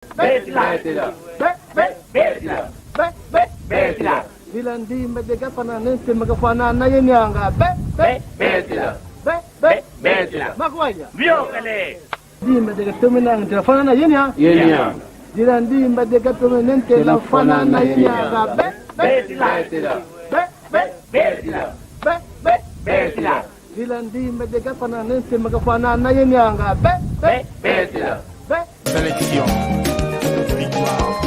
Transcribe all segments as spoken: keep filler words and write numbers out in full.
Betila. Betila. Be, be, betila. Be, be, betila. Dila ndimba de gafana nente magafana na yenianga. Be, be, be, betila. Be, be, be, betila. Makwanya. Biokele. Ndimba de gatome nente la fana na yenia. Yenia. Dila ndimba de gatome nente la fana na yenianga. Be, be, betila. Betila. Be, be, betila. Be, be, betila. Dila ndimba de gafana nente magafana na yenianga. Be, be, betila. Be. Sélection. Victoire.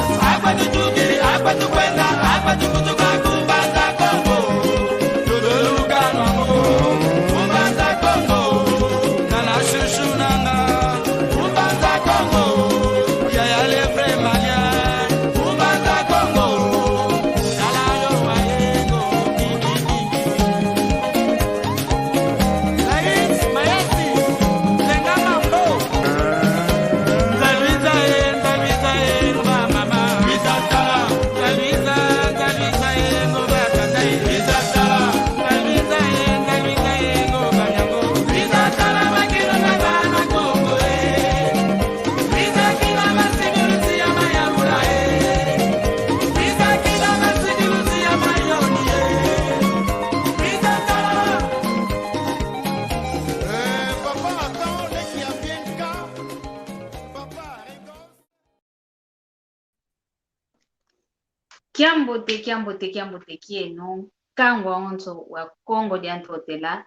Kiambote, kiambote, kiambote kieno, nkangu awonso wa Kongo dia Ntotela,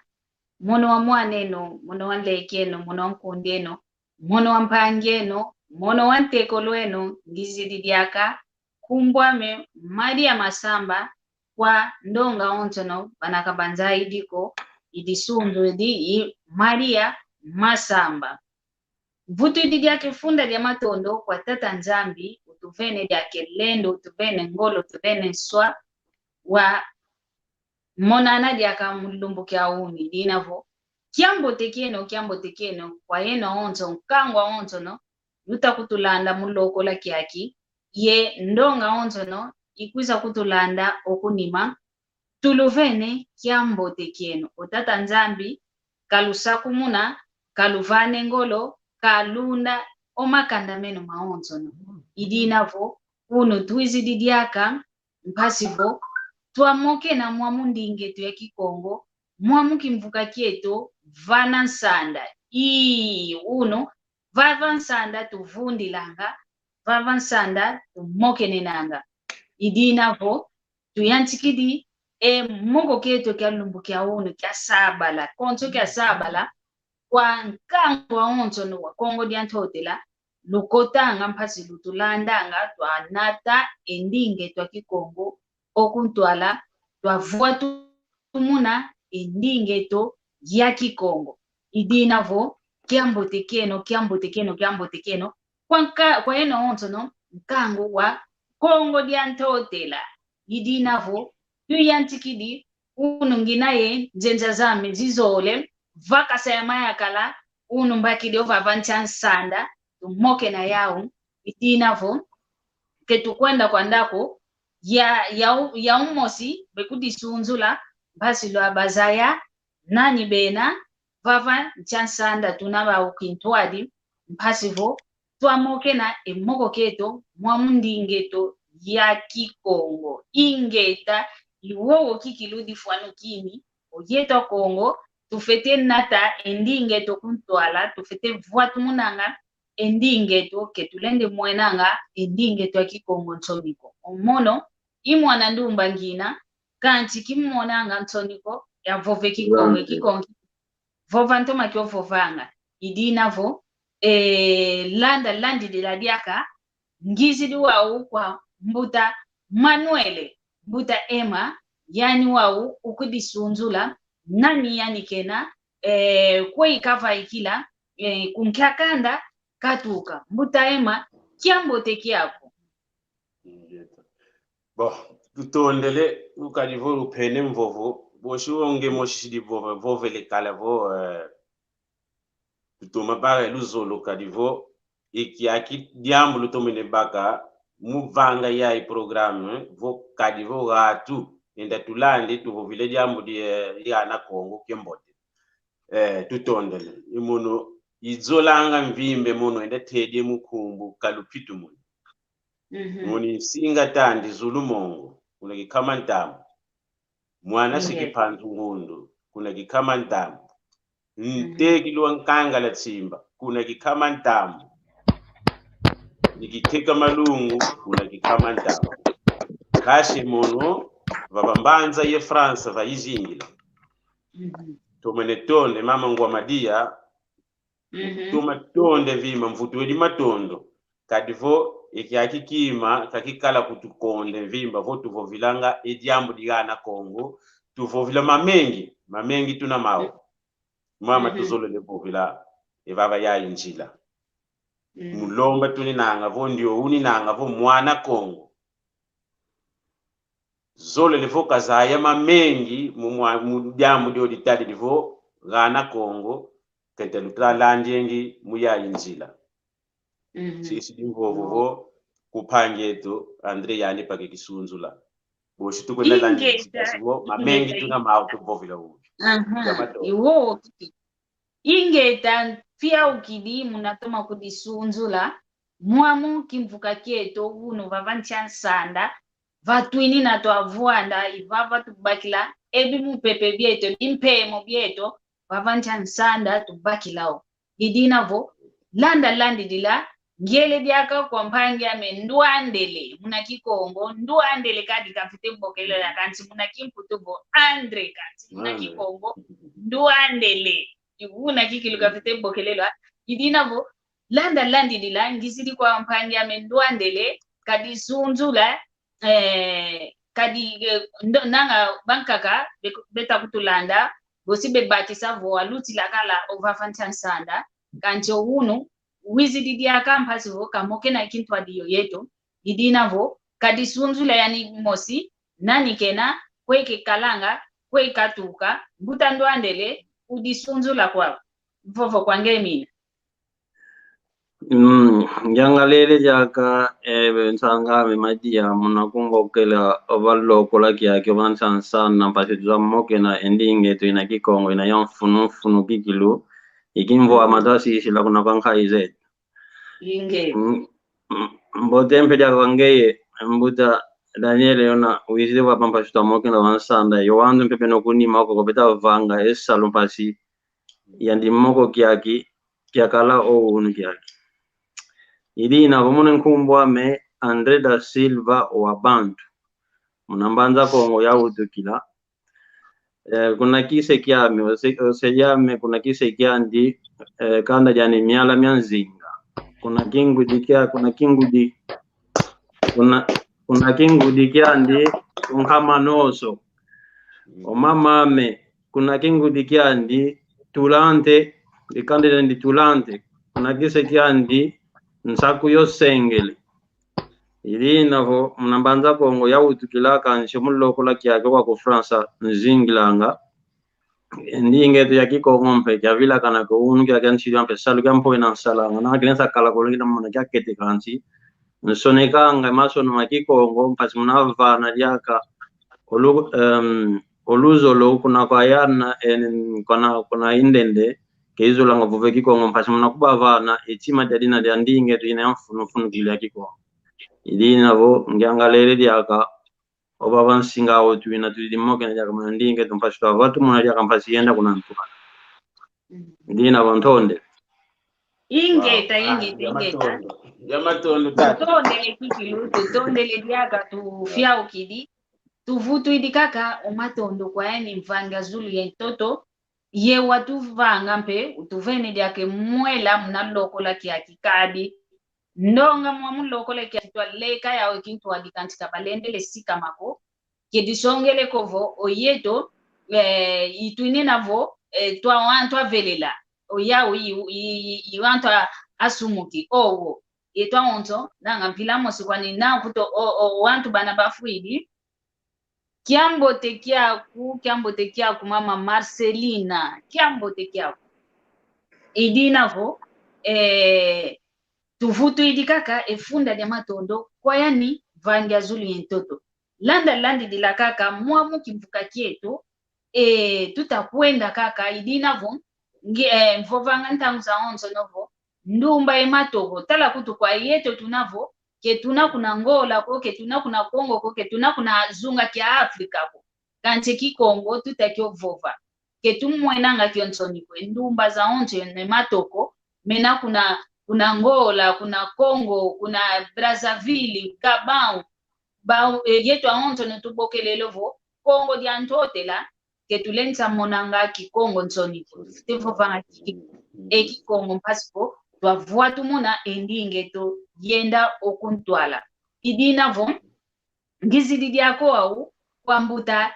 mono wa mwan'eno, mono wa nlek'eno, mono wa nkundi'eno, mono wa mpangi'eno, mono wa ntekolo'eno, ngizidi diaka, nkumbu ame Maria Masamba, kwa ndonga awonsono, bana kabanza idiko, i disunzu idi i Maria Masamba. Mvutudi diaka funda dia matondo kwa Tata Nzambi, utuvene diaka lendo, utuvene ngolo, utuvene nswa, wa monana diaka mu lumbu kia unu, i dina vo, kiambote kieno, kiambote kieno, kwa yeno awonso, nkangu awonsono, luta kutulanda mu lokola kiaki, ye ndonga awonsono, ikwiza kutulanda okunima, tuluvene kiambote kieno. O Tata Nzambi, kalusakumuna, kaluvane ngolo, kalunda o makanda meno mawonsono. I dina vo, unu twizidi diaka, mpasi vo, twamokena mwamu ndinga eto ya Kikongo, mwamu kimvuka kieto, vana nsanda. Ii, unu, vava nsanda tuvundilanga, vava nsanda tumokenenanga. I dina vo, tuyantikidi e moko kieto kia lumbu kia unu kia sabala, konso kia sabala, kwa nkangu awonsono wa Kongo dia Ntotela, lukotanga mpasi lutulandanga, twanata e ndinga eto a Kikongo, okuntwala, twavua tumuna e ndinga eto ya Kikongo. I dina vo, kiambote kieno, kiambote kieno, kiambote kieno, kwa nka-, kwa yeno awonsono, nkangu wa Kongo dia Ntotela. I dina vo, tuyantikidi, unu ngina ye nzenza zame zizole, vakasa ya mayakala, unu mbakidi o vava ntia nsanda, tumokena yau, i dina vo, ke tukwenda kwa ndako, ya, ya u-, ya umosi, bekudisunzula, mpasi lwa bazaya, nani bena, vava ntia nsanda tuna bau kintwadi, mpasi vo, twamokena e moko kieto, mwamu ndinga eto ya Kikongo. Ingeta, i wowo kikilu difwanu kini, o yeto Akongo, tufete nata e ndinga eto kuntwala, tufete vua tumunanga e ndinga eto, ke tulende mwenanga e ndinga eto ya Kikongo nsoni ko. O mono, i mwana ndumba ngina, kansi kimonanga nsoni ko, yavove Kikongo, Kikongo. Vova ntoma kiovovanga. I dina vo, eh, landa landidila diaka, ngizidi wau kwa mbuta Manuele, mbuta Emma, yani wau ukudisunzula, nani yani kena, eh, kwe ikavaikila, eh, ku nkia kanda katuka. Mbuta Emma, kiambote kiaku. Bon, tutondele, ukadi vo lupene mvovo, bosi onge mosi sidi vova, vovele kala vo, eh, tutoma baka luzolo kadi vo, iki aki diambu lutomene baka, mu vanga yayi programme, vo kadi vo gatu, enda tulande, tuvovile diambu di, eh, di ana Kongo, kiambote. Eh, tutondele. I mono, izolanga mvimba mono enda tedie mu nkumbu Kalupitu muni. Muni nsinga tandi zulu mongo, kuna kikama ntambu. Mwana si kipanzu ngundu, kuna kikama ntambu. Ntekilwa nkangala tsimba, kuna kikama ntambu. Ni kiteka malungu, kuna kikama ntambu. Kasi mono, vava mbanza ye França va izingila. Tomene tonde, mama Ngwa Madia, toma tonde vima, mvutu edi matondo. Kadi vo, e kiaki kima, kakikala kutukonde vimba, vo tuvovilanga, e diambu di gana Kongo, tuvovila mamengi, mamengi tuna mau. Mama tuzolele vovila, e vava yayi nzila. Mulomba tuninanga vo, ndio uninanga vo, mwana Kongo. Zolele vo kazaya mamengi mu mwa-, mu diambu dio ditadidi vo, gana Kongo, kete lutalandiengi mu yayi nzila. Sisi dimvovo vo, ku mpangi eto, André yandi pake kisunzula. Bosi tukwenda landi, ingeta, kasi vo, mamengi ingeta, tuna mau tuvovila ubi. Aha, iwo, ingeta, fiaukidi, munatoma kudisunzula, mwamu kimvuka kieto, unu vava ntia nsanda, vatwinina twavwanda, ivava tubakila, ebi mupepe bieto, bimpemo bieto, vava ntia nsanda, tubakilao. Idina vo, landa landidila, ngiele diaka kwa mpangi ame Ndwandele, muna Kikongo, Ndwandele kadi kafite bokelela, kansi muna Kimputu vo, André, kansi muna Kikongo, Ndwandele. Iwuna kikilu kafite bokelela. Idina vo, landa landidila, ngizidi kwa mpangi ame Ndwandele, kadisunzula, eh, kadi, eh, ndo-, nanga bankaka be-, beta kutulanda, bosi bebakisa vo alutila kala ovava ntia nsanda, kansi unu, wizidi diaka mpasi vo kamokena kintwadi yo yeto, idina vo, kadisunzula yani mosi, nani kena, kwe kekalanga, kwe katuka, mbuta Ndwandele, udisunzula kwa, vovo kwa nge mina. Mm, ngiangalele diaka, eh, nsanga ame Madia, muna kumbokela, ova lokola kiaki, ova nsansa, na mpasi tuzamokena, e ndinga eto ina Kikongo, ina ya mfunu, mfunu kikilu, i kimvo amatwasisila kuna kwa nkayi zeto. Inge. Mm, mm, mbote mpe diaka kwa ngeye, mbuta Daniel yona, wizidi vava mpasi twamokena ova nsanda, yo wantu mpe beno kunima koko beta vanga, e salu mpasi, yandi moko kiaki, kiakala o unu kiaki. Idina vo muna nkumbu ame André da Silva wa Bantu. Muna Mbanza Kongo yawutukila. Eh, kuna kise kiame, ose, ose yame, kuna kise kiandi, eh, kanda diani Miala mia Nzinga. Kuna kingudi kia, kuna kingudi, kuna, kuna kingudi kiandi, kunkama noso. O mama ame, kuna kingudi kiandi, Tulante, e kanda diandi Tulante, kuna kise kiandi, Nsaku yo Sengele. Idina vo, muna Mbanza Kongo yawutukila kansi mu lokola kiaki kwa ku França nzingilanga. Ndinga eto ya Kikongo mpe, kiavilakana ko unu kia kiansi mpe salu kia mpo ina nsalanga. Na kina sakala ko lungina muna kiakete kansi. Nsonekanga masono ma Kikongo, mpasi muna vana diaka. Olu-, em, oluzolo kuna kwa yana, en, kuna, kuna indende, ke izolanga vova e Kikongo, mpasi muna kubavana, e tima dia dina dia ndinga eto ina ya mfunu, mfunu kikilu ya Kikongo. Idina vo, ngiangalele diaka, ovava nsinga wo twina, twidi mokena diaka muna ndinga eto mpasi twava tumona diaka mpasi yenda kuna ntwala. Idina vo ntonde. Ingeta, ingeta, ingeta. Ya matondo. Ya matondo, tata. Tutondele kikilu, tutondele diaka, tufiaukidi. Tuvutwidi kaka o matondo kwa yani mvangi a zulu ye ntoto, ye watuvanga mpe, utuvene diaka e mwela muna lokola kiaki kadi. Ndonga mwa mu lokola kiaki twaleka yau e kintwadi kansi kabalendele sikama ko, ke disongele ko vo, o yeto, eh, itwinina vo, eh, twa wantu avelela. O yau i, i, i, i wantu a, asumuki, owo. Yeto awonso, nanga mpila mosi kwani na kuto, o, o, wantu bana bafwidi. Kiambote kiaku, kiambote kiaku, mama Marcelina. Kiambote kiaku. Idina vo, eh, tuvutwidi kaka e funda dia matondo kwa yani mvangi a zulu ye ntoto. Landa landidila kaka mwamu kimvuka kieto, eh, tuta kwenda kaka, idina vo, ngi, eh, mvovanga ntangu zawonsono vo, ndumba ye matoko, tala kutu kwa yeto tuna vo, ke tuna kuna Angola ko, ke tuna kuna Congo ko, ke tuna kuna zunga kia Afrika ko. Kansi Kikongo tuta kio vova. Ke tumwenanga kio nsoni ko, e ndumba zawonso ye matoko, mena kuna, kuna Angola, kuna Congo, kuna Brazzaville, Gabão, ba, e, yeto awonsono tubokelele vo, Kongo dia Ntotela, ke tulenda monanga Kikongo nsoni ko. Tuvovanga ki-, e Kikongo mpasi ko, twavua tumona e ndinga eto yenda okuntwala. I dina vo, ngizidi diako au kwa mbuta,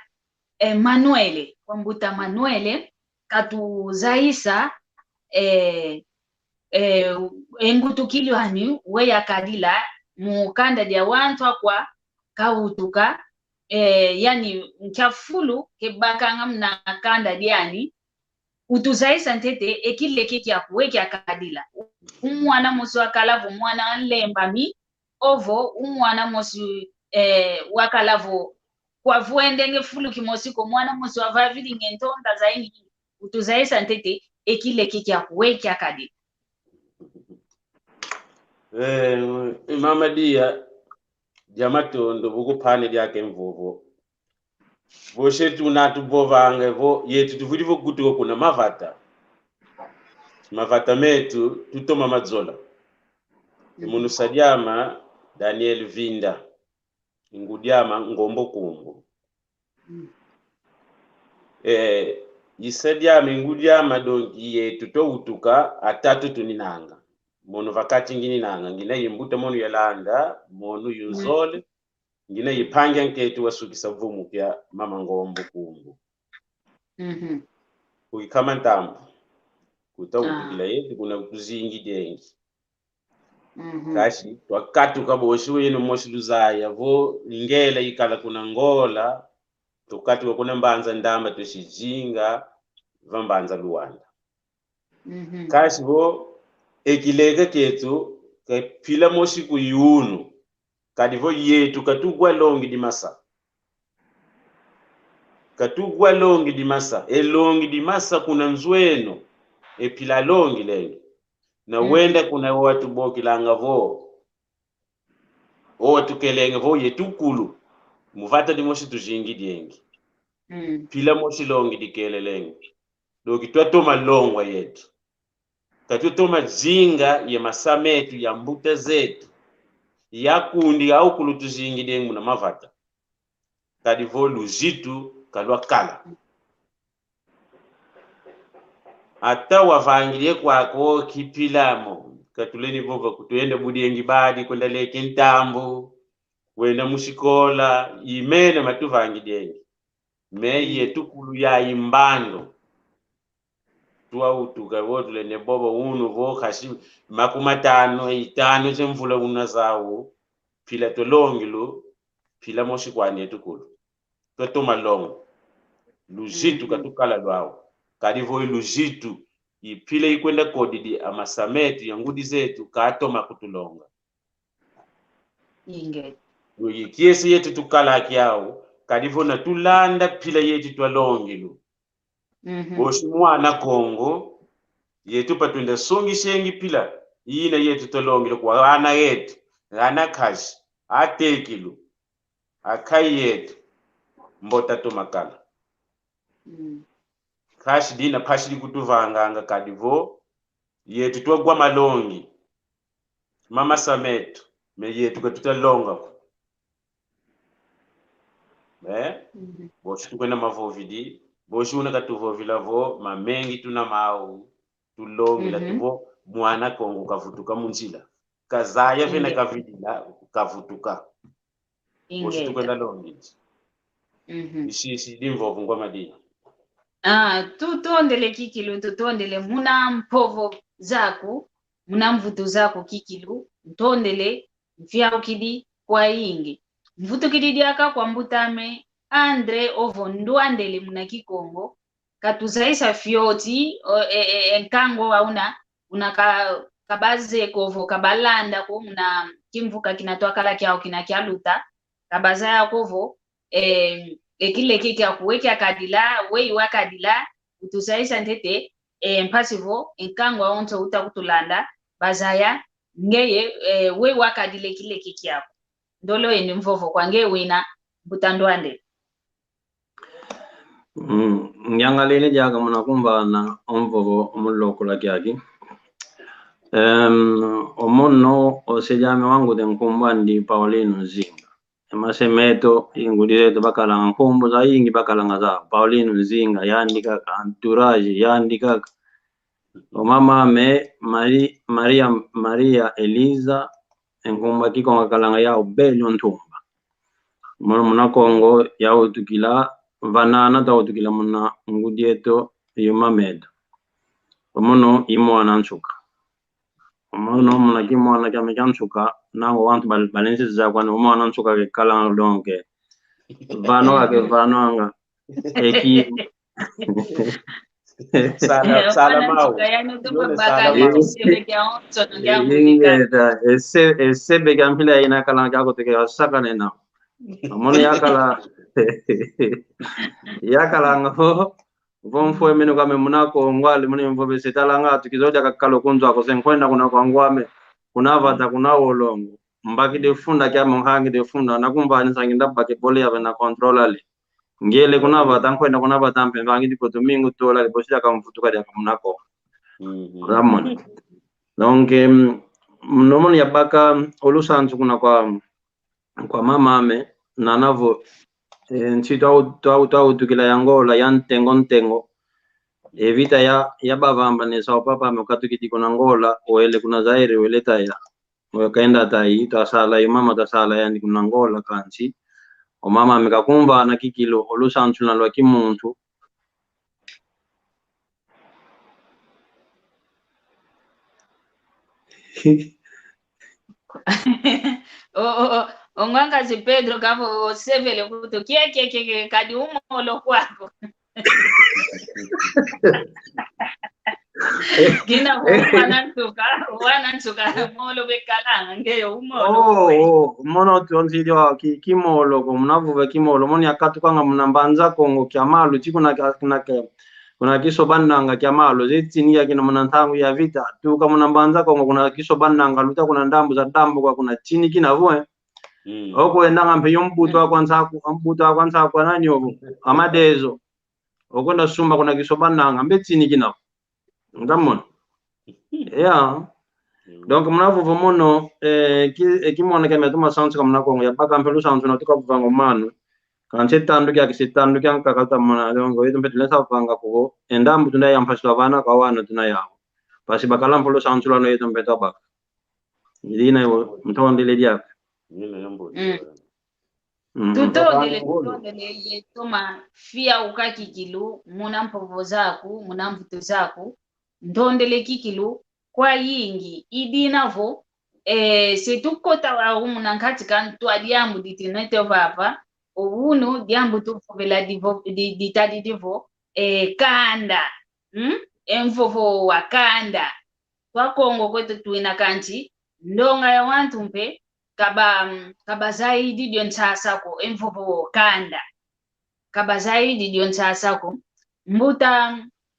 eh, Manuele, kwa mbuta Manuele, katuzayisa, eh, eh, e mbutukilo ani we yakadila mu kanda dia wantu akwa kawutuka, eh, yani nkia fulu kebakanga muna kanda diani, utuzayisa ntete e kileke kiaku we kiakadila. Umwana mosi wakala vo mwana nlembami, ovo umwana mosi, eh, wakala vo kwavwendenge fulu kimosi ko, mwana mosi wavavilinge ntonda zayi. Utuzayisa ntete e kileke kiaku we kiakadila. Eh, mama Dia, dia matondo, bukupane diaka e mvovo. Vo se tuna tuvovanga vo, yetu tuvwidi vo kutuka kuna mavata. Mavata metu, tutoma mazola. Mm. Munu sa diama, Daniel Vinda. Ngudi ama Ngombo Kumbu. Mm. Eh, i sa diama, ngudi ama, donc, yetu twawutuka, atatu tuninanga. Mono va kati ngininanga, ngina ye mbuta mono yalanda, mono yu nzole, ngina ye mpangi ankento wasukisa vumu kia mama Ngombo Kumbu. Mhm. Kukikama ntambu, kutawutukila yetu kuna kutuzingi diengi. Mhm. Kansi twakatuka bosi, weno mosi luzaya vo ngela ikala kuna Ngola, tukatuka kuna Mbanza Ndamba, tusizinga va Mbanza Luanda. Mhm. Kansi vo e kileke kietu ka mpila mosi ku yunu, kadi vo yetu katugwa longi dimasa. Katugwa longi dimasa, e longi dimasa kuna nzo eno, e mpila longi lengi. Na wenda kuna o watubokilanga vo, o watukelenge vo yetu kulu, mu vata dimosi tuzingi diengi. Mm. Mpila mosi longi dikelelenge. Donc twatoma longwa yetu. Katutoma zinga ye masa metu, ya mbuta zetu, ya kundi au kulu tuzingi diengi muna mavata. Kadi vo luzitu kalwakala. Ata wavangidie kwako ki mpila mo, katuleni vova ko, twenda budiengi badi, kwenda leke ntambu, kwenda mu sikola, i mena matuvangidiengi. Mais yetu kulu yayi mbandu. Twawutuka vo tulenda vova unu vo kasi makumatanu, itanu ze mvula una zau, mpila twalongilu, mpila mosi kwandi yetu kulu. Twatoma longa. Luzitu katukala lwau. Kadi vo i luzitu, i mpila ikwenda kodidi, amasa metu, ya ngudi zetu, katoma kutulonga. Inge. Yo, i kiese yetu tukala kiau, kadi vo na tulanda mpila yetu twalongilu. Mhm. Bosi mwana Kongo, yetu pa twenda songisengi mpila ina yetu twalongilu kwa ana yetu, ana nkazi, atekilu, akayi yetu, mbote toma kala. Mm. Kansi dina mpasi dikutuvanganga kadi vo, yetu twagwa malongi, mamasa metu, mais yetu katutalonga ko. Eh? Mhm. Bosi tukwenda mavovidi, bosi una katuvovila vo, mamengi tuna mau, tulongila tu vo, mwana Kongo kavutuka mu nzila. Kazaya vena kavidila, kavutuka. Bosi tukwenda longidi. Mhm. Isi, isi, dimvovo ngwa madina. Ah, tutondele kikilu, tutondele muna mpovo zaku, muna mvutu zaku kikilu, ntondele, mfiaukidi kwayingi. Mvutukidi diaka kwa mbut'ame André ovo ndwandele muna Kikongo, katuzayisa fioti, o, e, e, e, nkangu wa una, una ka, kabazeye ko vo, kabalanda ko muna kimvuka kina twakala kiau kina kialuta, kabazaya ko vo, e, e kileke kiaku we kiakadila, weyi wakadila, utuzayisa ntete, e, mpasi vo, e nkangu awonso uta kutulanda, bazaya, ngeye, e, we wakadile kileke kiaku. Ndolo eni mvovo kwa nge wina, mbuta Ndwande. Mm, ngiangalele diaka muna kumvana o mvovo mu lokola kiaki. Em, o mono, o se diame wangu te nkumbu andi Paulino Nzinga. E mase meto, i ngudi zeto bakalanga nkumbu zayingi bakalanga za Paulino Nzinga, yandi kaka, entourage, yandi kaka. O mama ame, Mari-, Maria, Maria Eliza, e nkumbu a Kikongo akalanga yau Belio Ntumba. Mono muna Kongo, yawutukila, vanana tawutukila muna ngudi eto, yuma meto. O mono i mwana nsuka. O mono muna kimwana kiame kia nsuka, nangu wantu bal-, balensi za kwani o mwana nsuka kekalanga donc. Vano ake vano anga. Eki. Sala, sala mau. Yone sala mau. Ingeta, ese, esebe kia mpila ina kalanga kia kuteke sakane na. O mono yakala, yakalanga vo, vo mfwe mino kame muna Kongo ali muna mvo bese talanga tu kizodia kakalo kunzwa ko se nkwenda kuna kwa ngwame, kuna vata, kuna wolongo. Mbaki defunda kia mhangi defunda, na kumva ni sangi ndabake bole ya bena contrôle ali. Ngele kuna vata, nkwenda kuna vata mpe, mvangi diko domingo tola, libosi dia kamvutuka dia kamuna ko. Mhm. Ramon. Donc, em, nomoni yabaka o lusansu kuna kwa, kwa mama ame, nana vo, e, nsi twa, twa, twawutukila ya Angola, ya ntengo ntengo. E vita ya, ya bavamba ne sa o papa ame okatukidi kuna Angola, wele kuna Zaire, wele taya. Oyo kaenda tayi, twasala, yo mama twasala yandi kuna Angola kansi. O mama ame kakumvana kikilu, o lusansu na lwa kimuntu. O, o, o, o ngwankazi Pedro kavo osevele kutu, kie, kie, kie, kie, kadi umolo kwako. Kina wana nsuka, wana nsuka, molo bekalanga, ngeyo umolo. Oh, oh, mono tionzidi wa ki, kimolo, ko muna vuve kimolo, mono yakatukanga muna Mbanza Kongo kia malu, ti kuna kia, kuna kia, kuna kisobananga kia malu, ze tini kia kina muna ntangu ya vita, tuka muna Mbanza Kongo, kuna kisobananga, luta kuna ndambu za ndambu kwa kuna tini kina vue. Mm. Oko endanga mpe yo mbutu wa kwa Nsaku, mbutu wa kwa Nsaku wa nani ovo, Amadezo. Okwenda sumba kuna kisobananga, mbe tini kina. Ndamona. Yeah. Mm. Donc, muna vovo mono, eh, ki, eh, kimona kia miatuma sansu ka muna Kongo, yabaka mpe lusansu na tuka vovanga manu. Kansi tandu kia kisi tandu kia nkaka tamona, donc, yeto mpe tulesa vanga kuvo, e ndambu tuna ya mpasi twa vana, kwa wana tuna yau. Mpasi bakala mpe lusansu lwano yeto mpe twabaka. Ndina yo, ntondele diaka. Ndina yo mbo. Mm. Mm. Tutondele, tutondele, ye toma fia uka kikilu, muna mpovo zaku, muna mvutu zaku, ntondele kikilu, kwa yingi, idina vo, eh, se tukota wa muna nkati ka ntwa diambu ditinete vava, o unu diambu tuvovela divo, di, ditadidi vo, eh, kanda, hmm? E mvovo wa kanda. Kwa Kongo kweto twina kanti, ndonga ya wantu mpe, kaba, mm, kabazayidi dio nsasa ko, e mvovo kanda. Kabazayidi dio nsasa ko. Mbuta,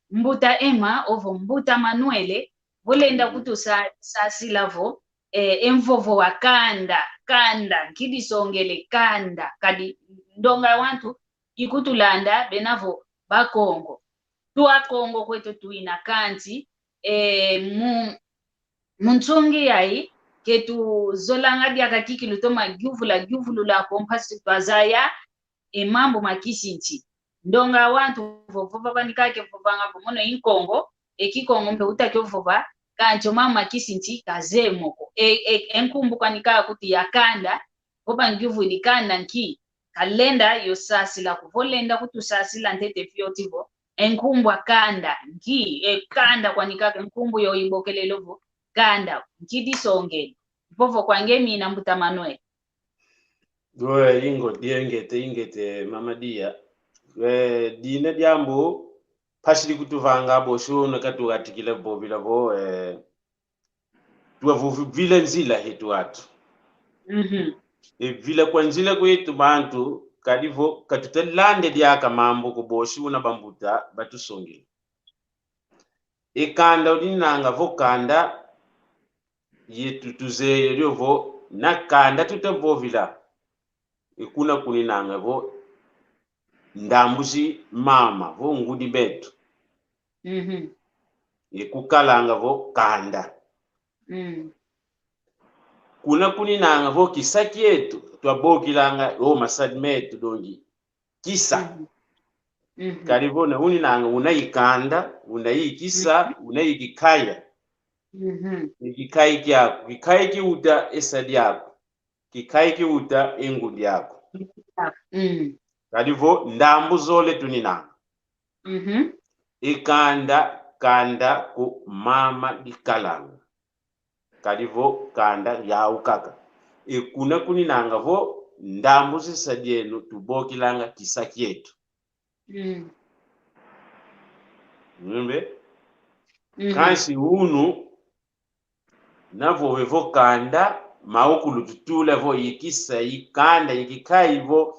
mbuta Emma, ovo mbuta Manuele, vo lenda kutusa, sasila vo, eh, e mvovo wa kanda, kanda, nki disongele kanda, kadi ndonga ya wantu, ikutulanda, bena vo, Bakongo. Twa Kongo kweto twina kanti, eh, mu, mu nsungi yayi, ke tuzolanga diaka kikilu toma giuvula, giuvulula ko mpasi twazaya, e mambu ma kisinti. Ndonga wantu vo, vova vanika ke vovanga vo mono i Nkongo, e Kikongo mpe uta ke vova, kanti o mambu ma kisinti kazeye mo ko. E, e, e nkumbu kwanika kuti ya kanda, vo bangiuvwidi kanda nki, kalenda yo sasila ko, vo lenda kutusasila ntete fioti vo, e nkumbu a kanda, nki, e kanda kwanika ke nkumbu yo ibokelelo vo, kanda, nki disongele. Mpovo kwa nge mina mbuta Manuel. Dio, ingeta, ingeta, ingeta, mama Dia. Eh, dina diambu, mpasi dikutuvanga bosi una katukatikila vovila vo, eh, tuwa vuvila nzila hetu atu. Mhm. E vila kwa nzila kwetu bantu, kadi vo, katutalande diaka mambu ko bosi una bambuta, batusongele. E kanda uninanga vo kanda yetu tuzeye dio vo, na kanda tuta vovila. E kuna kuninanga vo ndambu zi mama, vo ngudi betu. Mhm. E kukalanga vo kanda. Mm. Kuna kuninanga vo kisa kietu, twabokilanga o masadi metu dongi. Kisa. Mhm. Mhm. Kadi vo na uninanga una i kanda, una i kisa, mhm, una i kikaya. Mhm. I kikaya kiaku, kikaya kiuta e sadi aku. Kikaya kiuta e ngudi aku. Mm. Kadi vo ndambu zole tuninanga. Mhm. E kanda, kanda ku mama dikalanga. Kadi vo kanda yau kaka. E kuna kuninanga vo ndambu zisa dienu tubokilanga kisa kietu. Mm. Numbe? Mhm. Kansi unu, na vove vo kanda, maukulu tutula vo i kisa, i kanda, i kikaya vo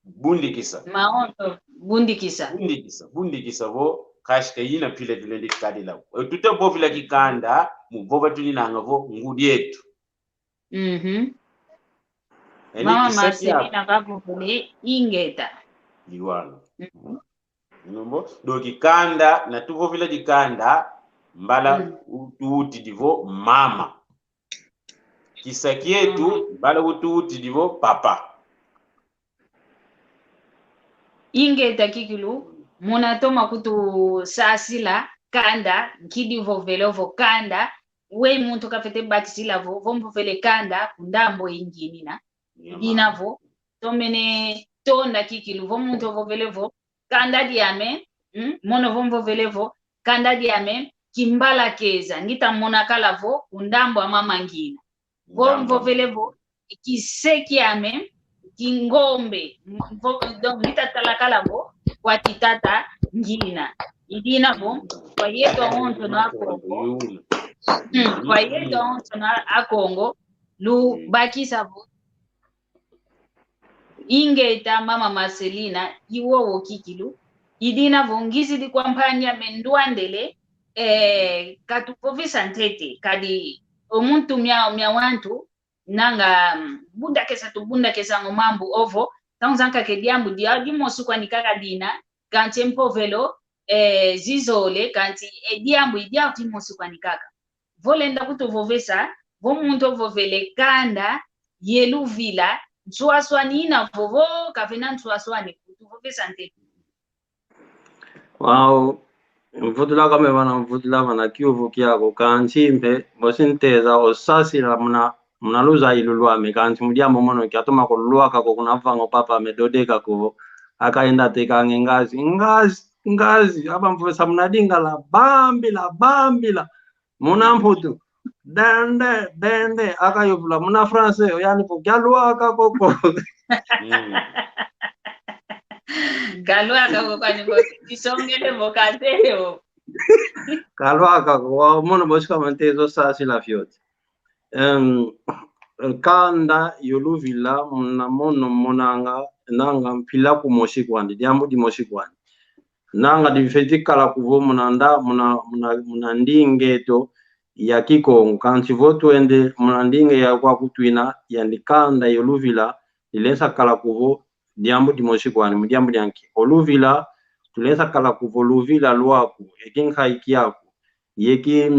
bundikisa. Maonto, bundikisa. Bundikisa, bundikisa vo, kashika ina pila tulendi kadila. E, tuta vovila kikanda, mu vova tuninanga vo ngudi etu. Mhm. Eni mama kisa Marcelina kia kavovele ingeta. Iwano. Mhm. Numbo, donc kanda, na tuvovila dikanda, mbala, mm, u-, tuutidi vo mama. Kisa kietu, mhm, mbala utuutidi vo papa. Ingeta kikilu, muna toma kutusasila kanda, nkidi vovele vo kanda, we muntu kafete bakisila vo, vo mvovele kanda, ku ndambu inginina. Dina vo, tomene tonda kikilu, vo muntu ovovele vo, kanda diame, mm, mono vo mvovele vo, kanda diame, kimbala keza, ngita mona kala vo, ku ndambu a mama ngina. Vo mvovele vo, kise kiame, kingombe, vo, donc, ngita tala kala vo, kwa titata ngina. I dina vo, kwa yetu awonso na Akongo. Mm, kwa yetu awonso na Akongo, lubakisa vo. Ingeta mama Marcelina, i wowo kikilu, i dina vo ngizidi kwa mpangi ame ndwandele, eh, katuvovesa ntete, kadi o muntu mia, mia wantu, nanga, mm, bundakesa tubundakesanga o mambu ovo, ntangu zankaka e diambu diau dimosi kwani kaka dina, kansi e mpovelo, eh, zizole, kansi e diambu i diau dimosi kwani kaka. Vo lenda kutuvovesa, vo muntu ovovele kanda ye luvila, nswaswani ina vo, vo kavena nswaswani, kutuvovesa ntete. Wau, mvutulaka me vana mvutula vana kiuvu kiaku, kansi mpe, bosi nteza osasila muna, muna luzayilu lwame, kansi mu diambu mono kiatoma kulwaka ko kuna vanga o papa ame dodeka ko, akaenda teka nge ngazi, ngazi, ngazi, aba mvovesa muna Lingala, bambila, bambila. Muna Mputu, dende, dende, akayuvula. Muna français, oyani vo, kialwaka koko. Mm. Kalwaka koko, ani vo, kisongele vo, katele vo. Kalwaka koko, mono bosi ka manteza osasila fioti. Em, kanda yo luvila, muna mono monanga, nanga mpila kumosi kwandi, diambu dimosi kwandi. Nanga difeti kala kuvo muna nda-, muna, muna, muna ndinga eto ya Kikongo. Kansi vo twende muna ndinga ya kwaku twina, yandi kanda yo luvila, dilensa kala kuvo diambu dimosi kwani, mu diambu dia nki? O luvila, tulensa kala kuvo luvila lwaku, e kinkayi kiaku, ye ki,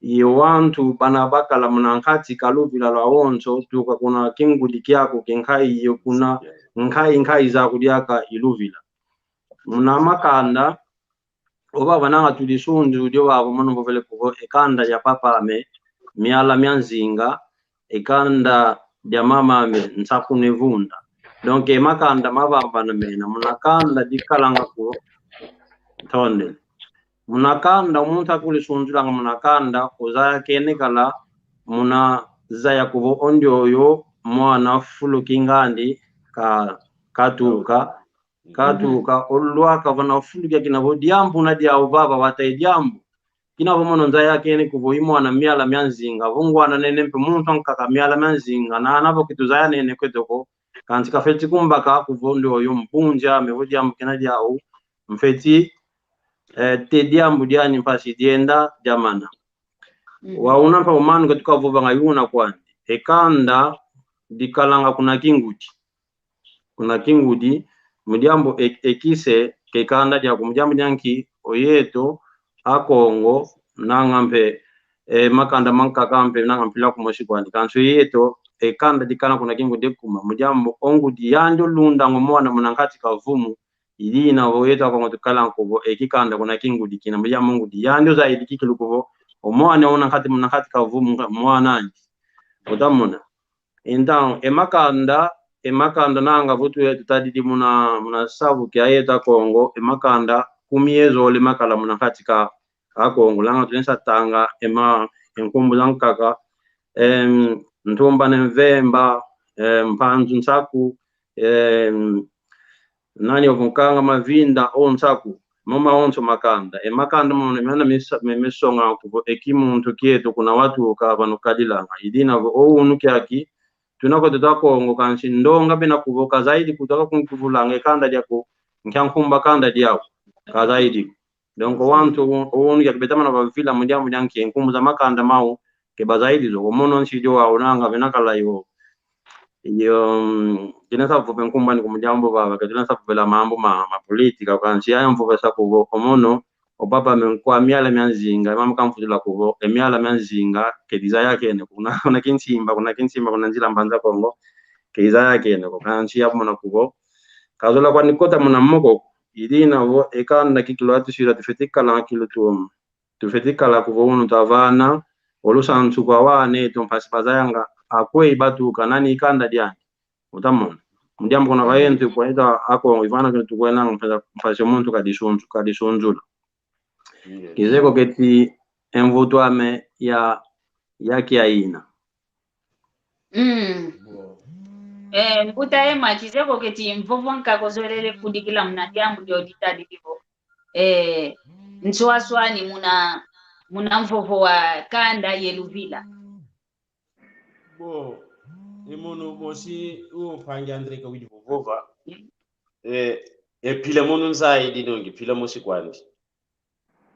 ye wantu bana bakala muna nkati ka luvila lwawonso, tuka kuna kingudi kiaku, kinkayi ye kuna, nkayi, nkayi zaku diaka i luvila. Muna makanda, o baba nanga tudi sunzu dio baba mono mvovele kuvo e kanda dia papa ame, Miala mia Nzinga, e kanda dia mama ame, Nsaku ne Vunda. Donc, e makanda mavambana mena, muna kanda dikalanga ku, ntondele. Muna kanda, muntu akuli sunzulanga muna kanda, ozaya kene kala, muna zaya kuvo o ndioyo, mwana fulu kingandi, ka, katuka, katuka, olwaka vana fulu kia kina vo diambu na diau baba wata e diambu. Kina vo mono nzaya kene kuvo i mwana Miala mia Nzinga, vo ngwana nene mpe muntu ankaka Miala mia Nzinga, na ana vo kitu zaya nene kweto ko, kansi kafeti kumbaka kuvo ndioyo mbunzi ame vo diambu kina diau, mfeti eh, te diambu diani mpasi dienda diamana. Mhm. Wauna mpe o manu ke tukavovanga yuna kwandi. E kanda dikalanga kuna kingudi. Kuna kingudi, mu diambu e-, e kise ke kanda diaku, mu diambu dia nki, o yeto, Akongo, nanga mpe, eh, makanda mankaka mpe, nanga mpila kumosi kwandi. Kansi o yeto, e kanda dikala kuna kingudi kuma, mu diambu o ngudi yandi olundanga o mwana muna nkati ka vumu, i dina vo yeto Akongo tukalanga kuvo, e kikanda kuna kingudi kina, mu diambu o ngudi yandi ozaidi kikilu kuvo, o mwana una nkati, muna nkati ka vumu, mwana andi. Utamona. Então, e makanda, e makanda nanga vo tu-, tutadidi muna, muna savu kia yeto Akongo, e makanda kumi ye zole makala muna nkati ka Akongo, langa tulenda tanga, e ma, e nkumbu zankaka, em, Ntumba ne Mvemba, em, Mpanzu Nsaku, em, nani ovo, Nkanga Mavinda, o Nsaku, mo mawonso makanda. E makanda mono mena misa-, me-, mesonga kuvo e kimuntu kieto kuna watuka vano kadilanga. I dina vo o unu kiaki, tuna kweto twa Kongo kansi ndonga bena kuvo kazaidi kutaka kunkuvulanga e kanda diaku, nkia nkumbu a kanda diaku, kazaidi. Donc, wantu, o unu kiaki betamana vavila mu diambu dia nki, nkumbu za makanda mau, ke bazaidi zo, o mono nsidi wau nanga bena kala yo. Yo, mm, kina sa vove nkumbu ani ku mu diambu vava, ke tuna sa vovela mambu ma, ma politika, kansi yaya mvovesa kuvo, o mono, o papa me nkwa miala mia Nzinga, mama kamfutula kuvo, e miala mia Nzinga, ke dizayakene, kuna, kuna Kinsimba, kuna Kinsimba, kuna nzila Mbanza Kongo, ke izayakene ko, kansi ya mona kuvo. Kazola kwani kota muna moko, i dina vo, e kanda kikilu atu sila tufeti kala kikilu tu, tufeti kala kuvo unu twavana, o lusansu kwa wana eto mpasi bazayanga, akweyi batuka nani i kanda diani. Utamona. Mu diambu kuna vayentu kwa ita Akongo ivana kina tukwena mpasi, mpasi o muntu kadisunzu-, kadisunzula. Yes. Kizeye ko keti e mvutu ame ya, ya kia ina. Mm. Eh, mbuta Emma, kizeye ko keti mvovo nkaka ozolele fudikila muna diambu dio ditadidi vo. Eh, nswaswani muna, muna mvovo wa kanda ye luvila. Bon, e mono mosi o mpangi André kawidi vovova. Eh, e mpila mono nzayidi nongi, mpila mosi kwandi.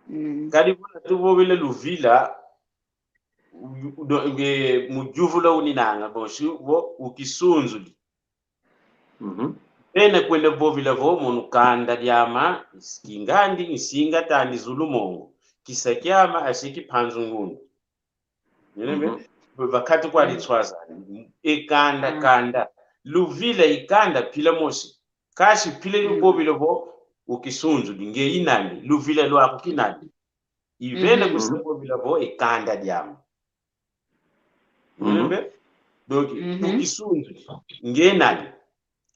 Mm. Kadi vuna tuvovele luvila, u-, u-, do-, nge, mu yuvula uninanga, bon, si vo ukisunzuli. Mhm. Bena kwenda vovila vo mono kanda diama, kingandi, nsinga tandi zulu mongo, kisa kiama, asiki Mpanzu Ngundu. Nene be, mhm, vakati kwa, mm, litswaza. E kanda, mm, kanda. Luvila i kanda mpila mosi. Kasi mpila, mm, luvovila vo ukisunzuli, nge i nani, luvila lwaku ki nani. I vena, mhm, kusa vovila vo e kanda diama. Mhm. Nene be? Donc, mhm, ukisunzuli, nge nani.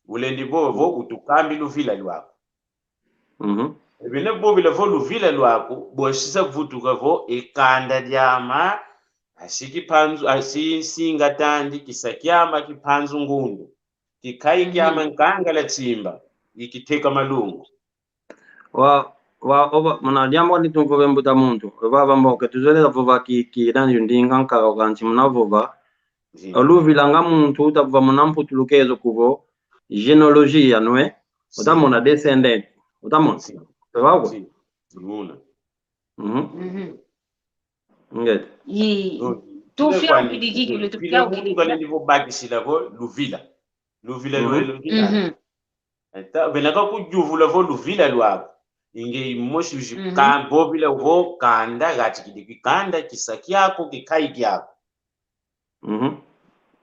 Ulendi vo, vo, mhm, utukambi luvila lwaku. Mhm. E bena vovila vo luvila lwaku, bosisa vutuka vo e kanda diama, asiki Mpanzu, asi nsinga tandi, kisa kiama ki Mpanzu Ngundu, kikayi kiama, mhm, Nkangala Tsimba, ikiteka malungu. Wa, wa, ova, muna diambu ni tumvove mbuta muntu, ova vamboke, tuzolele vova ki, ki, nani ndinga nkaka kansi muna vova. Ndio. Oluvilanga muntu utavova muna mputulukezo kuvo, généalogie, nwe? Utamona descendant. Utamona? Sim. Utamona? Sim. Simuna. Mhm. Mhm. Ngeta. Ii. Donc, tufia kwani, ukidikiki, mpila tukia muntu ukidikiki. Kalendi vo bakisila vo luvila. Luvila, mhm, lwe luvila. Mhm. Eta, bena kakuyuvula vo luvila lwaku. Inge imosi uzi, mhm, ka-, vovila vo kanda, gati kidi kikanda, kisa kiaku, kikayi kiaku. Mhm.